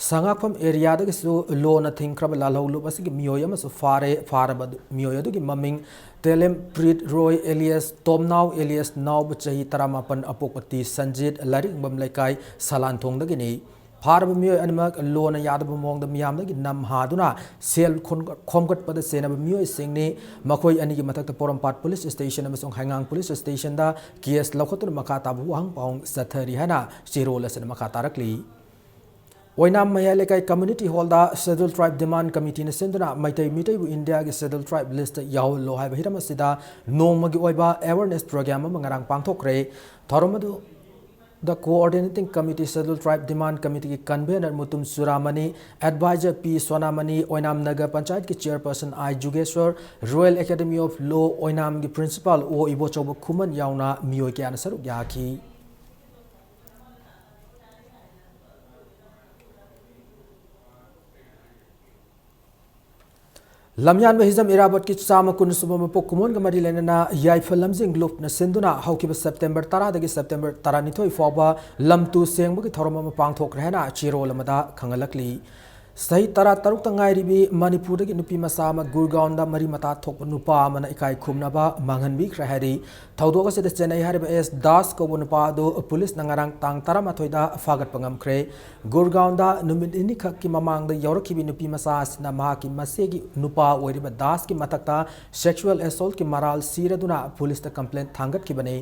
ꯁꯉꯥꯛꯐꯝ ꯑꯦꯔꯤꯌꯥꯗꯒꯤꯁꯨ ꯂꯣꯟꯅ ꯊꯤꯡꯈ꯭ꯔꯕ ꯂꯥꯜꯍꯧꯂꯨꯞ ꯑꯁꯤꯒꯤ ꯃꯤꯑꯣꯏ ꯑꯃꯁꯨ ꯐꯥꯔꯦ꯫ ꯐꯥꯔꯕ ꯑꯗꯨ, ꯃꯤꯑꯣꯏ ꯑꯗꯨꯒꯤ ꯃꯃꯤꯡ ꯇꯦꯂꯦꯝ ꯄ꯭ꯔꯤꯠ ꯔꯣꯏ alias ꯇꯣꯝꯅꯥꯎ alias ꯅꯥꯎꯕ, ꯆꯍꯤ ꯇꯔꯥꯃꯥꯄꯟ, ꯑꯄꯣꯛꯄ ꯇꯤ ꯁꯟꯖꯤꯠ, ꯂꯥꯏꯔꯤꯛꯕꯝ ꯂꯩꯀꯥꯏ, ꯁꯂꯥꯟꯊꯣꯡꯗꯒꯤꯅꯤ꯫ ꯐꯥꯔꯕ ꯃꯤꯑꯣꯏ ꯑꯅꯤꯃꯛ ꯂꯣꯟꯅ ꯌꯥꯗꯕ ꯃꯑꯣꯡꯗ ꯃꯤꯌꯥꯝꯗꯒꯤ ꯅꯝꯍꯥꯗꯨꯅ ꯁꯦꯜ ꯈꯣꯝ-, ꯈꯣꯝꯒꯠꯄꯗ ꯆꯦꯟꯅꯕ ꯃꯤꯑꯣꯏꯁꯤꯡꯅꯤ꯫ ꯃꯈꯣꯏ ꯑꯅꯤꯒꯤ ꯃꯊꯛꯇ ꯄꯣꯔꯣꯝꯄꯥꯠ ꯄꯨꯂꯤꯁ ꯁ꯭ꯇꯦꯁꯟ ꯑꯃꯁꯨꯡ ꯍꯩꯉꯥꯡ ꯄꯨꯂꯤꯁ ꯁ꯭ꯇꯦꯁꯟꯗ ꯀꯦꯁ ꯂꯧꯈꯠꯇꯨꯅ ꯃꯈꯥ ꯇꯥꯕ ꯋꯥꯍꯪ ꯄꯥꯎꯍꯪ ꯆꯠꯊꯔꯤ ꯍꯥꯏꯅ ꯆꯦꯔꯣꯜ ꯑꯁꯤꯅ ꯃꯈꯥ ꯇꯥꯔꯛꯂꯤ꯫ ꯑꯣꯏꯅꯥꯝ ꯃꯌꯥꯏ ꯂꯩꯀꯥꯏ ꯀꯝꯃ꯭ꯌꯨꯅꯤꯇꯤ ꯍꯣꯜꯗ ꯁꯦꯗ꯭ꯌꯨꯜ ꯇ꯭ꯔꯥꯏꯕ ꯗꯤꯃꯥꯟ ꯀꯃꯤꯇꯤꯅ ꯁꯤꯟꯗꯨꯅ ꯃꯩꯇꯩ ꯃꯤꯇꯩꯕꯨ ꯏꯟꯗꯤꯌꯥꯒꯤ ꯁꯦꯗ꯭ꯌꯨꯜ ꯇ꯭ꯔꯥꯏꯕ ꯂꯤꯁꯇ ꯌꯥꯎꯍꯜꯂꯣ ꯍꯥꯏꯕ ꯍꯤꯔꯝ ꯑꯁꯤꯗ ꯅꯣꯡꯃꯒꯤ ꯑꯣꯏꯕ ꯑꯦꯋꯦꯔꯅꯦꯁ ꯄ꯭ꯔꯣꯒ꯭ꯔꯥꯝ ꯑꯃ ꯉꯔꯥꯡ ꯄꯥꯡꯊꯣꯛꯈ꯭ꯔꯦ꯫ ꯊꯧꯔꯝ ꯑꯗꯨꯗ ꯀꯣꯑꯣꯔꯗꯤꯅꯦꯇꯤꯡ ꯀꯃꯤꯇꯤ, ꯁꯦꯗ꯭ꯌꯨꯜ ꯇ꯭ꯔꯥꯏꯕ ꯗꯤꯃꯥꯟ ꯀꯃꯤꯇꯤꯒꯤ convener Mutum Churamani, adviser P Sonamani, Oinam Nagar ꯄꯟꯆꯥꯌꯠꯀꯤ chairperson I Jugeswar, royal academy of law ꯑꯣꯏꯅꯥꯝꯒꯤ ꯄ꯭ꯔꯤꯟꯁꯤꯄꯥꯜ ꯑꯣ ꯏꯕꯣꯆꯧꯕ ꯈꯨꯃꯟ ꯌꯥꯎꯅ ꯃꯤꯑꯣꯏ ꯀꯌꯥꯅ ꯁꯔꯨꯛ ꯌꯥꯈꯤ꯫ ꯂꯝꯌꯥꯟꯕ ꯍꯤꯖꯝ ꯏꯔꯥꯕꯣꯠꯀꯤ ꯆꯥꯝꯃ ꯀꯨꯟ ꯁꯨꯕ ꯃꯄꯣꯛ ꯀꯨꯝꯑꯣꯟꯒ ꯃꯔꯤ ꯂꯩꯅꯅ ꯌꯥꯏꯐ ꯂꯝꯖꯤꯡ ꯂꯨꯞꯅ ꯁꯤꯟꯗꯨꯅ ꯍꯧꯈꯤꯕ ꯁꯦꯞꯇꯦꯝꯕꯔ ꯇꯔꯥꯗꯒꯤ ꯁꯦꯞꯇꯦꯝꯕꯔ ꯇꯔꯥꯅꯤꯊꯣꯏ ꯐꯥꯎꯕ ꯂꯝ ꯇꯨ ꯁꯦꯡꯕꯒꯤ ꯊꯧꯔꯝ ꯑꯃ ꯄꯥꯡꯊꯣꯛꯈ꯭ꯔꯦ ꯍꯥꯏꯅ ꯆꯦꯔꯣꯜ ꯑꯃꯗ ꯈꯪꯍꯜꯂꯛꯂꯤ꯫ ꯆꯍꯤ ꯇꯔꯥꯇꯔꯨꯛꯇ ꯉꯥꯏꯔꯤꯕꯤ ꯃꯅꯤꯄꯨꯔꯗꯒꯤ ꯅꯨꯄꯤ ꯃꯆꯥ ꯑꯃ ꯒꯨꯔꯒꯥꯎꯟꯗ ꯃꯔꯤ ꯃꯇꯥ ꯊꯣꯛꯄ ꯅꯨꯄꯥ ꯑꯃꯅ ꯏꯀꯥꯏ ꯈꯨꯝꯅꯕ ꯃꯥꯡꯍꯟꯕꯤꯈ꯭ꯔꯦ ꯍꯥꯏꯔꯤ꯫ ꯊꯧꯗꯣꯛ ꯑꯁꯤꯗ ꯆꯦꯟꯅꯩ ꯍꯥꯏꯔꯤꯕ ꯑꯦꯁ ꯗꯥꯁ ꯀꯧꯕ ꯅꯨꯄꯥ ꯑꯗꯨ ꯄꯨꯂꯤꯁꯅ ꯉꯔꯥꯡ ꯇꯥꯡ ꯇꯔꯥꯃꯥꯊꯣꯏꯗ ꯐꯥꯒꯠꯄ ꯉꯝꯈ꯭ꯔꯦ꯫ ꯒꯨꯔꯒꯥꯎꯟꯗ ꯅꯨꯃꯤꯠ ꯅꯤꯅꯤꯈꯛꯀꯤ ꯃꯃꯥꯡꯗ ꯌꯥꯎꯔꯛꯈꯤꯕꯤ ꯅꯨꯄꯤ ꯃꯆꯥ ꯑꯁꯤꯅ ꯃꯍꯥꯛꯀꯤ ꯃꯆꯦꯒꯤ ꯅꯨꯄꯥ ꯑꯣꯏꯔꯤꯕ ꯗꯥꯁꯀꯤ ꯃꯊꯛꯇ ꯁꯦꯛꯁꯨꯑꯦꯜ ꯑꯦꯁꯣꯜꯠꯀꯤ ꯃꯔꯥꯜ ꯁꯤꯔꯗꯨꯅ ꯄꯨꯂꯤꯁꯇ ꯀꯝꯄ꯭ꯂꯦꯟ ꯊꯥꯡꯒꯠꯈꯤꯕꯅꯤ꯫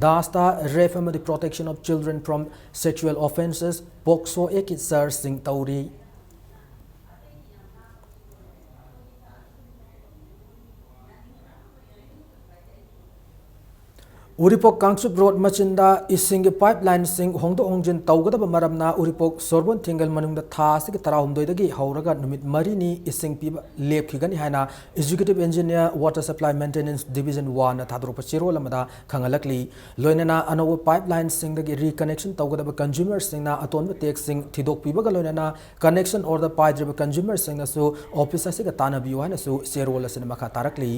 ꯗꯥꯁꯇ Rape ꯑꯃꯗꯤ Protection of Children from Sexual Offences, ꯄꯣꯛꯁꯣ ꯑꯦꯛꯀꯤ ꯆꯥꯔꯖꯁꯤꯡ ꯇꯧꯔꯤ꯫ ꯎꯔꯤꯄꯣꯛ ꯀꯥꯡꯆꯨꯞ ꯔꯣꯗ ꯃꯆꯤꯟꯗ ꯏꯁꯤꯡꯒꯤ ꯄꯥꯏꯞ ꯂꯥꯏꯟꯁꯤꯡ ꯍꯣꯡꯗꯣꯛ ꯍꯣꯡꯖꯤꯟ ꯇꯧꯒꯗꯕ ꯃꯔꯝꯅ ꯎꯔꯤꯄꯣꯛ ꯁꯣꯔꯕꯣꯟ ꯊꯤꯡꯒꯜ ꯃꯅꯨꯡꯗ ꯊꯥ ꯑꯁꯤꯒꯤ ꯇꯔꯥꯍꯨꯝꯗꯣꯏꯗꯒꯤ ꯍꯧꯔꯒ ꯅꯨꯃꯤꯠ ꯃꯔꯤꯅꯤ ꯏꯁꯤꯡ ꯄꯤꯕ ꯂꯦꯞꯈꯤꯒꯅꯤ ꯍꯥꯏꯅ Executive Engineer Water Supply Maintenance Division One ꯅ ꯊꯥꯗꯣꯔꯛꯄ ꯆꯦꯔꯣꯜ ꯑꯃꯗ ꯈꯪꯍꯜꯂꯛꯂꯤ꯫ ꯂꯣꯏꯅꯅ ꯑꯅꯧꯕ ꯄꯥꯏꯞ ꯂꯥꯏꯟꯁꯤꯡꯗꯒꯤ ꯔꯤꯀꯅꯦꯛꯁꯟ ꯇꯧꯒꯗꯕ ꯀꯟꯖꯨꯃꯔꯁꯤꯡꯅ ꯑꯇꯣꯟꯕ ꯇꯦꯛꯁꯁꯤꯡ ꯊꯤꯗꯣꯛꯄꯤꯕꯒ ꯂꯣꯏꯅꯅ ꯀꯅꯦꯛꯁꯟ ꯑꯣꯔꯗꯔ ꯄꯥꯏꯗ꯭ꯔꯤꯕ ꯀꯟꯖꯨꯃꯔꯁꯤꯡꯅꯁꯨ ꯑꯣꯐꯤꯁ ꯑꯁꯤꯒ ꯇꯥꯟꯅꯕꯤꯌꯨ ꯍꯥꯏꯅꯁꯨ ꯆꯦꯔꯣꯜ ꯑꯁꯤꯅ ꯃꯈꯥ ꯇꯥꯔꯛꯂꯤ꯫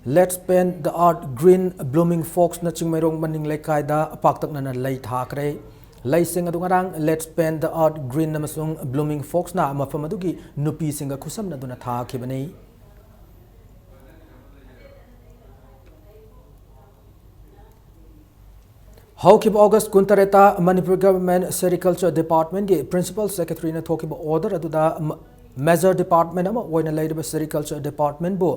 Let's Paint the Earth Green, Blooming Fox ꯅ ꯆꯤꯡꯃꯩꯔꯣꯡ ꯃꯅꯤꯡ ꯂꯩꯀꯥꯏꯗ ꯄꯥꯛꯇꯛꯅꯅ ꯂꯩ ꯊꯥꯈ꯭ꯔꯦ꯫ ꯂꯩꯁꯤꯡ ꯑꯗꯨ ꯉꯔꯥꯡ Let's Paint the Earth Green ꯑꯃꯁꯨꯡ Blooming Fox ꯅ ꯃꯐꯝ ꯑꯗꯨꯒꯤ ꯅꯨꯄꯤꯁꯤꯡꯒ ꯈꯨꯠꯁꯝꯅꯗꯨꯅ ꯊꯥꯈꯤꯕꯅꯤ꯫ ꯍꯧꯈꯤꯕ ꯑꯣꯒꯁ ꯀꯨꯟꯇꯔꯦꯠꯇ ꯃꯅꯤꯄꯨꯔ ꯒꯚꯔꯟꯃꯦꯟꯠ ꯁꯦꯔꯤꯀꯜꯆꯔ ꯗꯤꯄꯥꯔꯠꯃꯦꯟꯠꯀꯤ ꯄ꯭ꯔꯤꯟꯁꯤꯄꯥꯜ ꯁꯦꯀ꯭ꯔꯦꯇꯔꯤꯅ ꯊꯣꯛꯈꯤꯕ ꯑꯣꯔꯗꯔ ꯑꯗꯨꯗ ꯃ-, ꯃꯦꯖꯔ ꯗꯤꯄꯥꯔꯠꯃꯦꯟꯠ ꯑꯃ ꯑꯣꯏꯅ ꯂꯩꯔꯤꯕ ꯁꯦꯔꯤꯀꯜꯆꯔ ꯗꯤꯄꯥꯔꯠꯃꯦꯟꯠꯕꯨ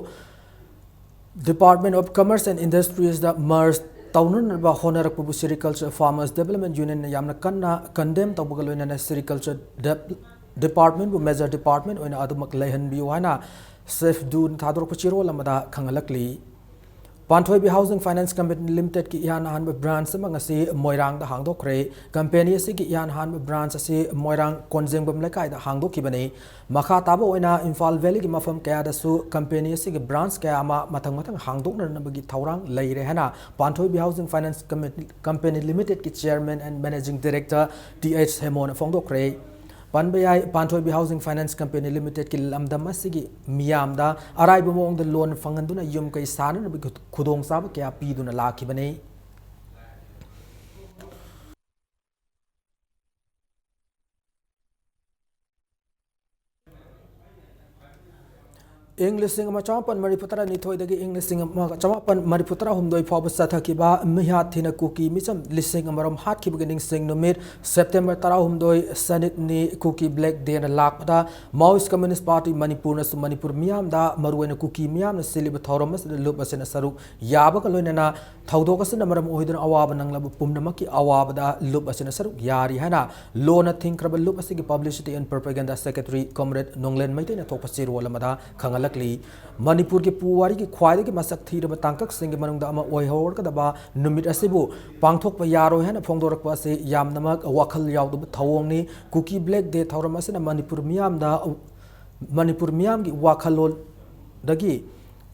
Department of Commerce and Industries ꯗ ꯃꯔꯖ ꯇꯧꯅꯅꯕ ꯍꯣꯠꯅꯔꯛꯄꯕꯨ ꯁꯦꯔꯤꯀꯜꯆꯔ ꯐꯥꯔꯃꯔꯁ ꯗꯦꯕꯂꯞꯃꯦꯟꯠ ꯌꯨꯅꯤꯌꯟꯅ ꯌꯥꯝꯅ ꯀꯟꯅ ꯀꯟꯗꯦꯝ ꯇꯧꯕꯒ ꯂꯣꯏꯅꯅ ꯁꯦꯔꯤꯀꯜꯆꯔ ꯗꯦꯞ-, ꯗꯤꯄꯥꯔꯠꯃꯦꯟꯠꯕꯨ ꯃꯦꯖꯔ ꯗꯤꯄꯥꯔꯠꯃꯦꯟꯠ ꯑꯣꯏꯅ ꯑꯗꯨꯃꯛ ꯂꯩꯍꯟꯕꯤꯌꯨ ꯍꯥꯏꯅ ꯁꯦꯐꯗꯨꯅ ꯊꯥꯗꯣꯔꯛꯄ ꯆꯦꯔꯣꯜ ꯑꯃꯗ ꯈꯪꯍꯜꯂꯛꯂꯤ꯫ ꯄꯥꯟꯊꯣꯏꯕꯤ ꯍꯥꯎꯁꯤꯡ ꯐꯥꯏꯅꯥꯟꯁ ꯀꯝꯄꯦꯅꯤ ꯂꯤꯃꯤꯇꯦꯗꯀꯤ ꯏꯍꯥꯟ ꯍꯥꯟꯕ ꯕ꯭ꯔꯥꯟꯆ ꯑꯃ ꯉꯁꯤ ꯃꯣꯏꯔꯥꯡꯗ ꯍꯥꯡꯗꯣꯛꯈ꯭ꯔꯦ꯫ ꯀꯝꯄꯦꯅꯤ ꯑꯁꯤꯒꯤ ꯏꯍꯥꯟ ꯍꯥꯟꯕ ꯕ꯭ꯔꯥꯟꯆ ꯑꯁꯤ ꯃꯣꯏꯔꯥꯡ ꯀꯣꯟꯖꯦꯡꯕꯝ ꯂꯩꯀꯥꯏꯗ ꯍꯥꯡꯗꯣꯛꯈꯤꯕꯅꯤ꯫ ꯃꯈꯥ ꯇꯥꯕ ꯑꯣꯏꯅ ꯏꯝꯐꯥꯜ ꯚꯦꯂꯤꯒꯤ ꯃꯐꯝ ꯀꯌꯥꯗꯁꯨ ꯀꯝꯄꯦꯅꯤ ꯑꯁꯤꯒꯤ ꯕ꯭ꯔꯥꯟꯆ ꯀꯌꯥ ꯑꯃ ꯃꯊꯪ ꯃꯊꯪ ꯍꯥꯡꯗꯣꯛꯅꯅꯕꯒꯤ ꯊꯧꯔꯥꯡ ꯂꯩꯔꯦ ꯍꯥꯏꯅ Panthoibi housing finance company, company ꯂꯤꯃꯤꯇꯦꯗꯀꯤ chairman and managing director T H ꯍꯦꯃꯣꯅ ꯐꯣꯡꯗꯣꯛꯈ꯭ꯔꯦ꯫ ꯄꯟꯕ ꯌꯥꯏ, ꯄꯥꯟꯊꯣꯏꯕꯤ ꯍꯥꯎꯁꯤꯡ ꯐꯥꯏꯅꯥꯟꯁ ꯀꯝꯄꯦꯅꯤ ꯂꯤꯃꯤꯇꯦꯗꯀꯤ ꯂꯝꯗꯝ ꯑꯁꯤꯒꯤ ꯃꯤꯌꯥꯝꯗ ꯑꯔꯥꯏꯕ ꯃꯑꯣꯡꯗ ꯂꯣꯟ ꯐꯪꯍꯟꯗꯨꯅ ꯌꯨꯝ ꯀꯩ ꯁꯥꯅꯅꯕꯒꯤ ꯈꯨꯗꯣꯡꯆꯥꯕ ꯀꯌꯥ ꯄꯤꯗꯨꯅ ꯂꯥꯛꯈꯤꯕꯅꯤ꯫ ꯏꯪ ꯂꯤꯁꯤꯡ ꯑꯃ ꯆꯃꯥꯄꯟ ꯃꯔꯤꯐꯨ ꯇꯔꯥꯅꯤꯊꯣꯏꯗꯒꯤ ꯏꯪ ꯂꯤꯁꯤꯡ ꯑꯃ ꯆꯃꯥꯄꯟ ꯃꯔꯤꯐꯨ ꯇꯔꯥꯍꯨꯝꯗꯣꯏ ꯐꯥꯎꯕ ꯆꯠꯊꯈꯤꯕ ꯃꯤꯍꯥꯠ ꯊꯤꯅ ꯀꯨꯀꯤ ꯃꯤꯆꯝ ꯂꯤꯁꯤꯡ ꯑꯃꯔꯣꯝ ꯍꯥꯠꯈꯤꯕꯒꯤ ꯅꯤꯡꯁꯤꯡ ꯅꯨꯃꯤꯠ ꯁꯦꯞꯇꯦꯝꯕꯔ ꯇꯔꯥꯍꯨꯝꯗꯣꯏ ꯁꯅꯤꯠꯅꯤ꯫ ꯀꯨꯀꯤ ꯕ꯭ꯂꯦꯛ ꯗꯦꯅ ꯂꯥꯛꯄꯗ ꯃꯥꯑꯣꯏꯁ ꯀꯝꯃ꯭ꯌꯨꯅꯤꯁ ꯄꯥꯔꯇꯤ ꯃꯅꯤꯄꯨꯔꯅꯁꯨ ꯃꯅꯤꯄꯨꯔ ꯃꯤꯌꯥꯝꯗ, ꯃꯔꯨꯑꯣꯏꯅ ꯀꯨꯀꯤ ꯃꯤꯌꯥꯝꯅ ꯁꯤꯜꯂꯤꯕ ꯊꯧꯔꯝ ꯑꯁꯤꯗ ꯂꯨꯞ ꯑꯁꯤꯅ ꯁꯔꯨꯛ ꯌꯥꯕꯒ ꯂꯣꯏꯅꯅ ꯊꯧꯗꯣꯛ ꯑꯁꯤꯅ ꯃꯔꯝ ꯑꯣꯏꯗꯨꯅ ꯑꯋꯥꯕ ꯅꯪꯂꯕ ꯄꯨꯝꯅꯃꯛꯀꯤ ꯑꯋꯥꯕꯗ ꯂꯨꯞ ꯑꯁꯤꯅ ꯁꯔꯨꯛ ꯌꯥꯔꯤ ꯍꯥꯏꯅ ꯂꯣꯟꯅ ꯊꯤꯡꯈ꯭ꯔꯕ ꯂꯨꯞ ꯑꯁꯤꯒꯤ publicity and propaganda secretary comrade ꯅꯣꯡꯂꯦꯟ ꯃꯩꯇꯩꯅ ꯊꯣꯛꯄ ꯆꯦꯔꯣꯜ ꯑꯃꯗ ꯈꯪꯍꯜꯂꯤ꯫ ꯈꯪꯂꯛꯂꯤ꯫ ꯃꯅꯤꯄꯨꯔꯒꯤ ꯄꯨꯋꯥꯔꯤꯒꯤ ꯈ꯭ꯋꯥꯏꯗꯒꯤ ꯃꯁꯛ ꯊꯤꯔꯕ ꯇꯥꯡꯀꯛꯁꯤꯡꯒꯤ ꯃꯅꯨꯡꯗ ꯑꯃ ꯑꯣꯏꯍꯧꯔꯒꯗꯕ ꯅꯨꯃꯤꯠ ꯑꯁꯤꯕꯨ ꯄꯥꯡꯊꯣꯛꯄ ꯌꯥꯔꯣꯏ ꯍꯥꯏꯅ ꯐꯣꯡꯗꯣꯔꯛꯄ ꯑꯁꯤ ꯌꯥꯝꯅꯃꯛ ꯋꯥꯈꯜ ꯌꯥꯎꯗꯕ ꯊꯧꯑꯣꯡꯅꯤ꯫ ꯀꯨꯀꯤ ꯕ꯭ꯂꯦꯛ ꯗꯦ ꯊꯧꯔꯝ ꯑꯁꯤꯅ ꯃꯅꯤꯄꯨꯔ ꯃꯤꯌꯥꯝꯗ, ꯃꯅꯤꯄꯨꯔ ꯃꯤꯌꯥꯝꯒꯤ ꯋꯥꯈꯜꯂꯣꯟꯗꯒꯤ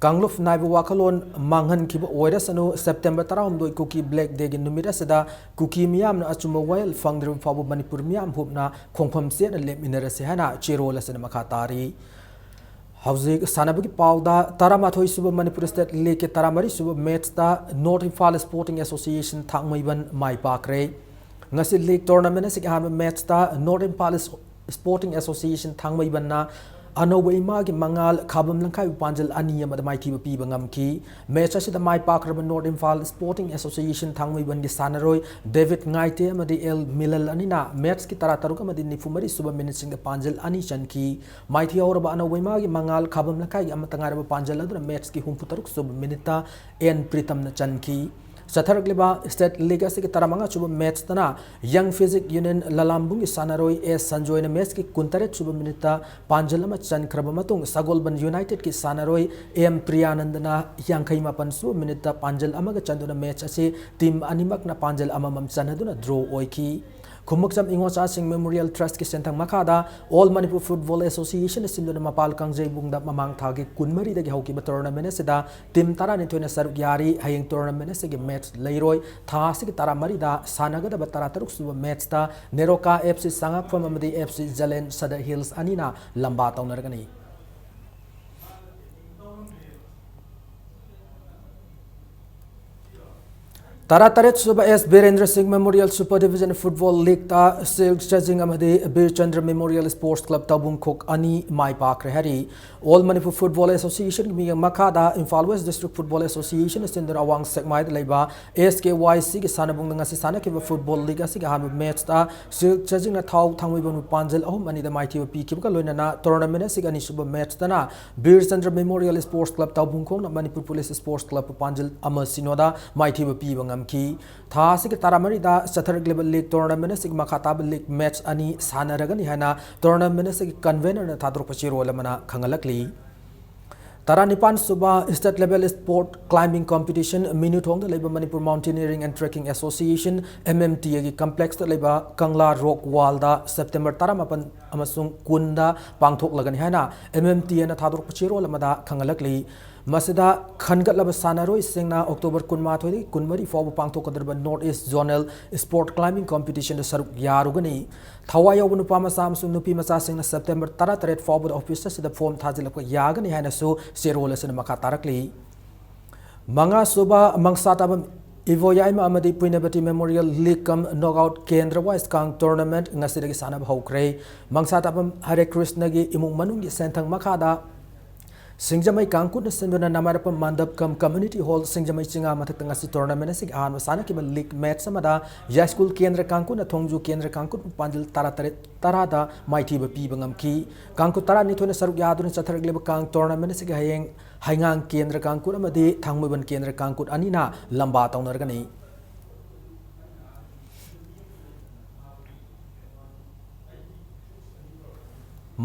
ꯀꯥꯡꯂꯨꯞ ꯅꯥꯏꯕ ꯋꯥꯈꯜꯂꯣꯟ ꯃꯥꯡꯍꯟꯈꯤꯕ ꯑꯣꯏꯔꯁꯅꯨ, ꯁꯦꯞꯇꯦꯝꯕꯔ ꯇꯔꯥꯍꯨꯝꯗꯣꯏ ꯀꯨꯀꯤ ꯕ꯭ꯂꯦꯛ ꯗꯦꯒꯤ ꯅꯨꯃꯤꯠ ꯑꯁꯤꯗ ꯀꯨꯀꯤ ꯃꯤꯌꯥꯝꯅ ꯑꯆꯨꯝꯕ ꯋꯥꯌꯦꯜ ꯐꯪꯗ꯭ꯔꯤꯕ ꯐꯥꯎꯕ ꯃꯅꯤꯄꯨꯔ ꯃꯤꯌꯥꯝ ꯍꯨꯞꯅ ꯈꯣꯡꯐꯝ ꯆꯦꯠꯅ ꯂꯦꯞꯃꯤꯟꯅꯔꯁꯤ ꯍꯥꯏꯅ ꯆꯦꯔꯣꯜ ꯑꯁꯤꯅ ꯃꯈꯥ ꯇꯥꯔꯤ꯫ ꯍꯧꯖꯤꯛ ꯁꯥꯟꯅꯕꯒꯤ ꯄꯥꯎꯗ, ꯇꯔꯥꯃꯥꯊꯣꯏ ꯁꯨꯕ ꯃꯅꯤꯄꯨꯔ ꯁ꯭ꯇꯦꯠ ꯂꯤꯒꯀꯤ ꯇꯔꯥꯃꯔꯤ ꯁꯨꯕ ꯃꯦꯠꯁꯇ ꯅꯣꯔꯠ ꯏꯝꯐꯥꯜ ꯁ꯭ꯄꯣꯔꯇꯤꯡ ꯑꯦꯁꯣꯁꯤꯌꯦꯁꯟ ꯊꯥꯡꯃꯩꯕꯟ ꯃꯥꯏ ꯄꯥꯛꯈ꯭ꯔꯦ꯫ ꯉꯁꯤ ꯂꯤꯒ ꯇꯣꯔꯅꯥꯃꯦꯟ ꯑꯁꯤꯒꯤ ꯑꯍꯥꯟꯕ ꯃꯦꯠꯁꯇ ꯅꯣꯔꯠ ꯏꯝꯐꯥꯜ ꯁ꯭ꯄꯣꯔꯇꯤꯡ ꯑꯦꯁꯣꯁꯤꯌꯦꯁꯟ ꯊꯥꯡꯃꯩꯕꯟꯅ ꯑꯅꯧꯕ ꯏꯃꯥꯒꯤ ꯃꯉꯥꯜ ꯈꯥꯕꯝ ꯂꯝꯈꯥꯏꯕ ꯄꯥꯟꯖꯜ ꯑꯅꯤ ꯑꯃꯗ ꯃꯥꯏꯊꯤꯕ ꯄꯤꯕ ꯉꯝꯈꯤ꯫ ꯃꯦꯠꯁ ꯑꯁꯤꯗ ꯃꯥꯏ ꯄꯥꯛꯈ꯭ꯔꯕ ꯅꯣꯔꯠ ꯏꯝꯐꯥꯜ ꯁ꯭ꯄꯣꯔꯇꯤꯡ ꯑꯦꯁꯣꯁꯤꯌꯦꯁꯟ ꯊꯥꯡꯃꯩꯕꯟꯒꯤ ꯁꯥꯟꯅꯔꯣꯏ ꯗꯦꯕꯤꯠ ꯉꯥꯏꯇꯦ ꯑꯃꯗꯤ ꯑꯦꯜ ꯃꯤꯂꯜ ꯑꯅꯤꯅ ꯃꯦꯠꯁꯀꯤ ꯇꯔꯥꯇꯔꯨꯛ ꯑꯃꯗꯤ ꯅꯤꯐꯨꯃꯔꯤ ꯁꯨꯕ ꯃꯤꯅꯤꯠꯁꯤꯡꯗ ꯄꯥꯟꯖꯜ ꯑꯅꯤ ꯆꯟꯈꯤ꯫ ꯃꯥꯏꯊꯤ ꯍꯧꯔꯕ ꯑꯅꯧꯕ ꯏꯃꯥꯒꯤ ꯃꯉꯥꯜ ꯈꯥꯕꯝ ꯂꯝꯈꯥꯏꯒꯤ ꯑꯃꯠꯇ ꯉꯥꯏꯔꯕ ꯄꯥꯟꯖꯜ ꯑꯗꯨꯅ ꯃꯦꯠꯁꯀꯤ ꯍꯨꯝꯐꯨꯇꯔꯨꯛ ꯁꯨꯕ ꯃꯤꯅꯤꯠꯇ ꯑꯦꯟ ꯄ꯭ꯔꯤꯇꯝꯅ ꯆꯟꯈꯤ꯫ ꯆꯠꯊꯔꯛꯂꯤꯕ ꯁ꯭ꯇꯦꯠ ꯂꯤꯒ ꯑꯁꯤꯒꯤ ꯇꯔꯥꯃꯉꯥ ꯁꯨꯕ ꯃꯦꯠꯁꯇꯅ ꯌꯪ ꯐꯤꯖꯤꯛ ꯌꯨꯅꯤꯌꯟ ꯂꯂꯥꯝꯕꯨꯡꯒꯤ ꯁꯥꯟꯅꯔꯣꯏ ꯑꯦꯁ ꯁꯟꯖꯣꯏꯅ ꯃꯦꯠꯁꯀꯤ ꯀꯨꯟꯇꯔꯦꯠ ꯁꯨꯕ ꯃꯤꯅꯤꯠꯇ ꯄꯥꯟꯖꯜ ꯑꯃ ꯆꯟꯈ꯭ꯔꯕ ꯃꯇꯨꯡ, ꯁꯒꯣꯜꯕꯟ ꯌꯨꯅꯥꯏꯇꯦꯗꯀꯤ ꯁꯥꯟꯅꯔꯣꯏ ꯑꯦꯝ ꯄ꯭ꯔꯤꯌꯥꯅꯟꯗꯅ ꯌꯥꯡꯈꯩ ꯃꯥꯄꯟ ꯁꯨꯕ ꯃꯤꯅꯤꯠꯇ ꯄꯥꯟꯖꯜ ꯑꯃꯒ ꯆꯟꯗꯨꯅ ꯃꯦꯠꯁ ꯑꯁꯤ ꯇꯤꯝ ꯑꯅꯤꯃꯛꯅ ꯄꯥꯟꯖꯜ ꯑꯃꯃꯝ ꯆꯟꯅꯗꯨꯅ ꯗ꯭ꯔꯣ ꯑꯣꯏꯈꯤ꯫ ꯈꯨꯃꯛꯆꯝ ꯏꯉꯣꯆꯥꯁꯤꯡ ꯃꯦꯃꯣꯔꯤꯌꯦꯜ ꯇ꯭ꯔꯁꯠꯀꯤ ꯁꯦꯟꯊꯪ ꯃꯈꯥꯗ ꯑꯣꯜ ꯃꯅꯤꯄꯨꯔ ꯐꯨꯠꯕꯣꯜ ꯑꯦꯁꯣꯁꯤꯌꯦꯁꯟꯅ ꯁꯤꯟꯗꯨꯅ ꯃꯄꯥꯜ ꯀꯥꯡꯖꯩꯕꯨꯡꯗ ꯃꯃꯥꯡ ꯊꯥꯒꯤ ꯀꯨꯟꯃꯔꯤꯗꯒꯤ ꯍꯧꯈꯤꯕ ꯇꯣꯔꯅꯥꯃꯦꯟ ꯑꯁꯤꯗ ꯇꯤꯝ ꯇꯔꯥꯅꯤꯊꯣꯏꯅ ꯁꯔꯨꯛ ꯌꯥꯔꯤ꯫ ꯍꯌꯦꯡ ꯇꯣꯔꯅꯥꯃꯦꯟ ꯑꯁꯤꯒꯤ ꯃꯦꯠꯁ ꯂꯩꯔꯣꯏ꯫ ꯊꯥ ꯑꯁꯤꯒꯤ ꯇꯔꯥꯃꯔꯤꯗ ꯁꯥꯟꯅꯒꯗꯕ ꯇꯔꯥꯇꯔꯨꯛ ꯁꯨꯕ ꯃꯦꯠꯁꯇ ꯅꯦꯔꯣꯀꯥ ꯑꯦꯐ ꯁꯤ ꯁꯉꯥꯛꯐꯝ ꯑꯃꯗꯤ F C Zealand Sadar hills ꯑꯅꯤꯅ ꯂꯝꯕꯥ ꯇꯧꯅꯔꯒꯅꯤ꯫ ꯇꯔꯥꯇꯔꯦꯠ ꯁꯨꯕ S Birendra Singh memorial super division football ꯂꯤꯒꯇ ꯁꯤꯜꯛ ꯆꯥꯖꯤꯡ ꯑꯃꯗꯤ Bir Chandra memorial sports club ꯇꯧꯕꯨꯡꯈꯣꯛ ꯑꯅꯤ ꯃꯥꯏ ꯄꯥꯛꯈ꯭ꯔꯦ ꯍꯥꯏꯔꯤ꯫ ꯑꯣꯜ ꯃꯅꯤꯄꯨꯔ ꯐꯨꯠꯕꯣꯜ ꯑꯦꯁꯣꯁꯤꯌꯦꯁꯟꯒꯤ ꯃꯤꯠꯌꯦꯡ ꯃꯈꯥꯗ ꯏꯝꯐꯥꯜ ꯋꯦꯁ ꯗꯤꯁꯇ꯭ꯔꯤꯛ ꯐꯨꯠꯕꯣꯜ ꯑꯦꯁꯣꯁꯤꯌꯦꯁꯟꯅ ꯁꯤꯟꯗꯨꯅ ꯑꯋꯥꯡ ꯁꯦꯛꯃꯥꯏꯗ ꯂꯩꯕ ꯑꯦꯁ ꯀꯦ ꯋꯥꯏ ꯁꯤꯒꯤ ꯁꯥꯟꯅꯕꯨꯡꯗ ꯉꯁꯤ ꯁꯥꯟꯅꯈꯤꯕ ꯐꯨꯠꯕꯣꯜ ꯂꯤꯒ ꯑꯁꯤꯒꯤ ꯑꯍꯥꯟꯕ ꯃꯦꯠꯁꯇ ꯁꯤꯜꯛ ꯆꯥꯖꯤꯡꯅ ꯊꯥꯎ ꯊꯥꯡꯃꯩꯕꯟꯕꯨ ꯄꯥꯟꯖꯜ ꯑꯍꯨꯝ ꯑꯅꯤꯗ ꯃꯥꯏꯊꯤꯕ ꯄꯤꯈꯤꯕꯒ ꯂꯣꯏꯅꯅ ꯇꯣꯔꯅꯥꯃꯦꯟ ꯑꯁꯤꯒꯤ ꯑꯅꯤꯁꯨꯕ ꯃꯦꯠꯁꯇꯅ Bir Chandra memorial sports club ꯇꯧꯕꯨꯡꯈꯣꯛꯅ ꯃꯅꯤꯄꯨꯔ ꯄꯨꯂꯤꯁ ꯁ꯭ꯄꯣꯔꯠꯁ ꯀ꯭ꯂꯕꯄꯨ ꯄꯥꯟꯖꯜ ꯑꯃ ꯁꯤꯅꯣꯗ ꯃꯥꯏꯊꯤꯕ ꯄꯤꯕ ꯉꯝꯈꯤ꯫ ꯊꯥ ꯑꯁꯤꯒꯤ ꯇꯔꯥꯃꯔꯤꯗ ꯆꯠꯊꯔꯛꯂꯤꯕ ꯂꯤꯒ ꯇꯣꯔꯅꯥꯃꯦꯟ ꯑꯁꯤꯒꯤ ꯃꯈꯥ ꯇꯥꯕ ꯂꯤꯒ ꯃꯦꯠꯁ ꯑꯅꯤ ꯁꯥꯟꯅꯔꯒꯅꯤ ꯍꯥꯏꯅ ꯇꯣꯔꯅꯥꯃꯦꯟ ꯑꯁꯤꯒꯤ ꯀꯟꯚꯦꯅꯔꯅ ꯊꯥꯗꯣꯔꯛꯄ ꯆꯦꯔꯣꯜ ꯑꯃꯅ ꯈꯪꯍꯜꯂꯛꯂꯤ꯫ ꯇꯔꯥꯅꯤꯄꯥꯟ ꯁꯨꯕ State Level Sport Climbing Competition ꯃꯤꯅꯨꯊꯣꯡꯗ ꯂꯩꯕ Manipur Mountaineering and Trekking Association, M M T A ꯒꯤ complex ꯇ ꯂꯩꯕ ꯀꯪꯂꯥ Rock Wall ꯗ September ꯇꯔꯥꯃꯥꯄꯟ ꯑꯃꯁꯨꯡ ꯀꯨꯟꯗ ꯄꯥꯡꯊꯣꯛꯂꯒꯅꯤ ꯍꯥꯏꯅ M M T A ꯅ ꯊꯥꯗꯣꯔꯛꯄ ꯆꯦꯔꯣꯜ ꯑꯃꯗ ꯈꯪꯍꯜꯂꯛꯂꯤ꯫ ꯃꯁꯤꯗ ꯈꯟꯒꯠꯂꯕ ꯁꯥꯟꯅꯔꯣꯏꯁꯤꯡꯅ October ꯀꯨꯟꯃꯥꯊꯣꯏꯗꯒꯤ ꯀꯨꯟꯃꯔꯤ ꯐꯥꯎꯕ ꯄꯥꯡꯊꯣꯛꯀꯗꯧꯔꯤꯕ North East Zonal Sport Climbing Competition ꯗ ꯁꯔꯨꯛ ꯌꯥꯔꯨꯒꯅꯤ꯫ ꯊꯋꯥꯏ ꯌꯥꯎꯕ ꯅꯨꯄꯥ ꯃꯆꯥ ꯑꯃꯁꯨꯡ ꯅꯨꯄꯤ ꯃꯆꯥꯁꯤꯡꯅ September ꯇꯔꯥꯇꯔꯦꯠ ꯐꯥꯎꯕꯗ office ꯑꯁꯤꯗ form ꯊꯥꯖꯤꯜꯂꯛꯄ ꯌꯥꯒꯅꯤ ꯍꯥꯏꯅꯁꯨ ꯆꯦꯔꯣꯜ ꯑꯁꯤꯅ ꯃꯈꯥ ꯇꯥꯔꯛꯂꯤ꯫ ꯃꯉꯥꯁꯨꯕ ꯃꯪꯁꯥꯇꯥꯕꯝ ꯏꯕꯣꯌꯥꯏꯃ ꯑꯃꯗꯤ ꯄꯨꯏꯅꯕꯇꯤ Memorial League cum Knockout Kendra Wise Kang Tournament ꯉꯁꯤꯗꯒꯤ ꯁꯥꯟꯅꯕ ꯍꯧꯈ꯭ꯔꯦ꯫ ꯃꯪꯁꯥꯇꯥꯕꯝ ꯍꯔꯦ ꯀ꯭ꯔꯤꯁꯅꯒꯤ ꯏꯃꯨꯡ ꯃꯅꯨꯡꯒꯤ ꯁꯦꯟꯊꯪ ꯃꯈꯥꯗ ꯁꯤꯡꯖꯃꯩ ꯀꯥꯡꯀꯨꯠꯅ ꯁꯤꯟꯗꯨꯅ ꯅꯃꯥꯏꯔꯞꯄꯝ ꯃꯟꯗꯞ cum Community Hall ꯁꯤꯡꯖꯃꯩ ꯆꯤꯉꯥ ꯃꯊꯛꯇ ꯉꯁꯤ tournament ꯑꯁꯤꯒꯤ ꯑꯍꯥꯟꯕ ꯁꯥꯟꯅꯈꯤꯕ league match ꯑꯃꯗ ꯌꯥꯏꯁ꯭ꯀꯨꯜ ꯀꯦꯟꯗ꯭ꯔ ꯀꯥꯡꯀꯨꯠꯅ ꯊꯣꯡꯖꯨ ꯀꯦꯟꯗ꯭ꯔ ꯀꯥꯡꯀꯨꯠꯄꯨ ꯄꯥꯟꯖꯤꯜ ꯇꯔꯥꯇꯔꯦꯠ ꯇꯔꯥꯗ ꯃꯥꯏꯊꯤꯕ ꯄꯤꯕ ꯉꯝꯈꯤ꯫ ꯀꯥꯡꯀꯨꯠ ꯇꯔꯥꯅꯤꯊꯣꯏꯅ ꯁꯔꯨꯛ ꯌꯥꯗꯨꯅ ꯆꯠꯊꯔꯛꯂꯤꯕ ꯀꯥꯡ tournament ꯑꯁꯤꯒꯤ ꯍꯌꯦꯡ ꯍꯩꯉꯥꯡ ꯀꯦꯟꯗ꯭ꯔ ꯀꯥꯡꯀꯨꯠ ꯑꯃꯗꯤ ꯊꯥꯡꯃꯩꯕꯟ ꯀꯦꯟꯗ꯭ꯔ ꯀꯥꯡꯀꯨꯠ ꯑꯅꯤꯅ ꯂꯝꯕꯥ ꯇꯧꯅꯔꯒꯅꯤ꯫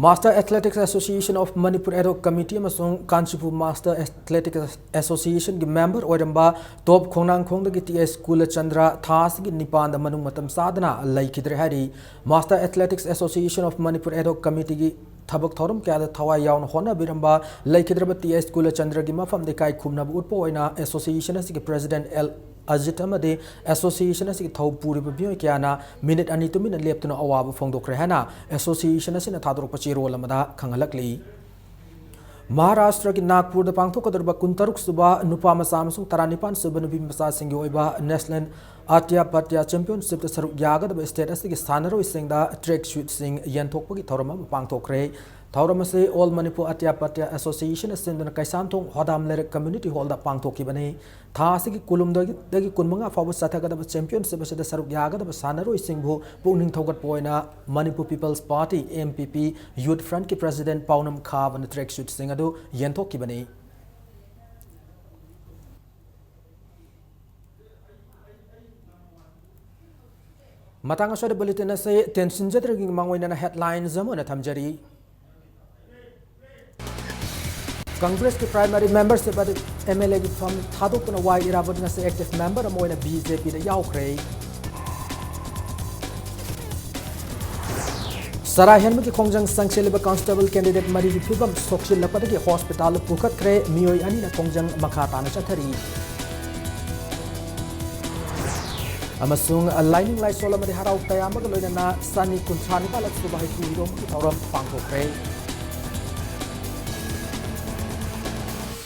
Master Athletics Association of Manipur Ad Hoc Committee ꯑꯃꯁꯨꯡ ꯀꯥꯟꯆꯤꯄꯨꯔ Master Athletics Association ꯒꯤ member ꯑꯣꯏꯔꯝꯕ ꯇꯣꯞ ꯈꯣꯡꯅꯥꯡꯈꯣꯡꯗꯒꯤ ꯇꯤ ꯑꯦꯁ ꯀꯨꯂꯆꯟꯗ꯭ꯔ ꯊꯥ ꯑꯁꯤꯒꯤ ꯅꯤꯄꯥꯟꯗ ꯃꯅꯨꯡ ꯃꯇꯝ ꯆꯥꯗꯅ ꯂꯩꯈꯤꯗ꯭ꯔꯦ ꯍꯥꯏꯔꯤ꯫ Master Athletics Association of Manipur Ad Hoc Committee ꯒꯤ ꯊꯕꯛ ꯊꯧꯔꯝ ꯀꯌꯥꯗ ꯊꯋꯥꯏ ꯌꯥꯎꯅ ꯍꯣꯠꯅꯕꯤꯔꯝꯕ ꯂꯩꯈꯤꯗ꯭ꯔꯕ ꯇꯤ ꯑꯦꯁ ꯀꯨꯂꯆꯟꯗ꯭ꯔꯒꯤ ꯃꯐꯝꯗ ꯏꯀꯥꯏ ꯈꯨꯝꯅꯕ ꯎꯠꯄ ꯑꯣꯏꯅ association ꯑꯁꯤꯒꯤ president ꯑꯦꯜ ꯑꯖꯤꯠ ꯑꯃꯗꯤ association ꯑꯁꯤꯒꯤ ꯊꯧ ꯄꯨꯔꯤꯕ ꯃꯤꯑꯣꯏ ꯀꯌꯥꯅ ꯃꯤꯅꯤꯠ ꯑꯅꯤ ꯇꯨꯃꯤꯟꯅ ꯂꯦꯞꯇꯨꯅ ꯑꯋꯥꯕ ꯐꯣꯡꯗꯣꯛꯈ꯭ꯔꯦ ꯍꯥꯏꯅ association ꯑꯁꯤꯅ ꯊꯥꯗꯣꯔꯛꯄ ꯆꯦꯔꯣꯜ ꯑꯃꯗ ꯈꯪꯍꯜꯂꯛꯂꯤ꯫ ꯃꯍꯥꯔꯥꯁꯇ꯭ꯔꯒꯤ ꯅꯥꯒꯄꯨꯔꯗ ꯄꯥꯡꯊꯣꯛꯀꯗꯧꯔꯤꯕ ꯀꯨꯟꯇꯔꯨꯛ ꯁꯨꯕ ꯅꯨꯄꯥ ꯃꯆꯥ ꯑꯃꯁꯨꯡ ꯇꯔꯥꯅꯤꯄꯥꯟ ꯁꯨꯕ ꯅꯨꯄꯤ ꯃꯆꯥꯁꯤꯡꯒꯤ ꯑꯣꯏꯕ National ꯑꯇ꯭ꯌꯥꯄꯇ꯭ꯌꯥ Championship ꯇ ꯁꯔꯨꯛ ꯌꯥꯒꯗꯕ state ꯑꯁꯤꯒꯤ ꯁꯥꯟꯅꯔꯣꯏꯁꯤꯡꯗ track suit ꯁꯤꯡ ꯌꯦꯟꯊꯣꯛꯄꯒꯤ ꯊꯧꯔꯝ ꯑꯃ ꯄꯥꯡꯊꯣꯛꯈ꯭ꯔꯦ꯫ ꯊꯧꯔꯝ ꯑꯁꯤ All Manipur ꯑꯇ꯭ꯌꯥꯄꯇ꯭ꯌꯥ Association ꯅ ꯁꯤꯟꯗꯨꯅ ꯀꯩꯁꯥꯝꯊꯣꯡ ꯍꯣꯗꯥꯝ ꯂꯩꯔꯛ Community Hall ꯗ ꯄꯥꯡꯊꯣꯛꯈꯤꯕꯅꯤ꯫ ꯊꯥ ꯑꯁꯤꯒꯤ ꯀꯨꯟꯍꯨꯝꯗꯣꯏꯗꯒꯤ ꯀꯨꯟꯃꯉꯥ ꯐꯥꯎꯕ ꯆꯠꯊꯒꯗꯕ championship ꯑꯁꯤꯗ ꯁꯔꯨꯛ ꯌꯥꯒꯗꯕ ꯁꯥꯟꯅꯔꯣꯏꯁꯤꯡꯕꯨ ꯄꯨꯛꯅꯤꯡ ꯊꯧꯒꯠꯄ ꯑꯣꯏꯅ Manipur People's Party, M P P, Youth Front ꯀꯤ president ꯄꯥꯎꯅꯝ ꯈꯥꯕꯅ track suit ꯁꯤꯡ ꯑꯗꯨ ꯌꯦꯟꯊꯣꯛꯈꯤꯕꯅꯤ꯫ ꯃꯇꯥꯡ ꯑꯁꯤꯗ bulletin ꯑꯁꯤ ꯇꯦꯟꯁꯤꯟꯖꯗ꯭ꯔꯤꯉꯩ ꯃꯃꯥꯡ ꯑꯣꯏꯅ headlines ꯑꯃ ꯑꯣꯏꯅ ꯊꯝꯖꯔꯤ꯫ ꯀꯪꯒ꯭ꯔꯦꯁꯀꯤ ꯄ꯭ꯔꯥꯏꯃꯔꯤ ꯃꯦꯝꯕꯔꯁꯤꯞ ꯑꯗꯨ ꯑꯦꯝ ꯑꯦꯜ ꯑꯦꯒꯤ ꯐꯝ ꯊꯥꯗꯣꯛꯇꯨꯅ ꯋꯥꯏ ꯏꯔꯥꯕꯣꯠ ꯉꯁꯤ ꯑꯦꯛꯇꯤꯚ ꯃꯦꯝꯕꯔ ꯑꯃ ꯑꯣꯏꯅ ꯕꯤ ꯖꯦ ꯄꯤꯗ ꯌꯥꯎꯈ꯭ꯔꯦ꯫ ꯆꯔꯥ ꯍꯦꯟꯕꯒꯤ ꯈꯣꯡꯖꯪ ꯆꯪꯁꯤꯜꯂꯤꯕ ꯀꯟꯁꯇꯦꯕꯜ ꯀꯦꯟꯗꯤꯗꯦꯠ ꯃꯔꯤꯒꯤ ꯐꯤꯕꯝ ꯁꯣꯛꯆꯤꯜꯂꯛꯄꯗꯒꯤ ꯍꯣꯁꯄꯤꯇꯥꯜꯗ ꯄꯨꯈꯠꯈ꯭ꯔꯦ꯫ ꯃꯤꯑꯣꯏ ꯑꯅꯤꯅ ꯈꯣꯡꯖꯪ ꯃꯈꯥ ꯇꯥꯅ ꯆꯠꯊꯔꯤ꯫ ꯑꯃꯁꯨꯡ ꯂꯥꯏꯅꯤꯡ ꯂꯥꯏꯁꯣꯜ ꯑꯃꯗꯤ ꯍꯔꯥꯎ ꯇꯌꯥꯝꯕꯒ ꯂꯣꯏꯅꯅ ꯆꯅꯤ ꯀꯨꯟꯊ꯭ꯔꯥ ꯅꯤꯄꯥꯜꯂꯛ ꯁꯨꯕ ꯍꯩꯀ꯭ꯔꯨ ꯍꯤꯗꯣꯡꯕꯒꯤ ꯊꯧꯔꯝ ꯄꯥꯡꯊꯣꯛꯈ꯭ꯔꯦ꯫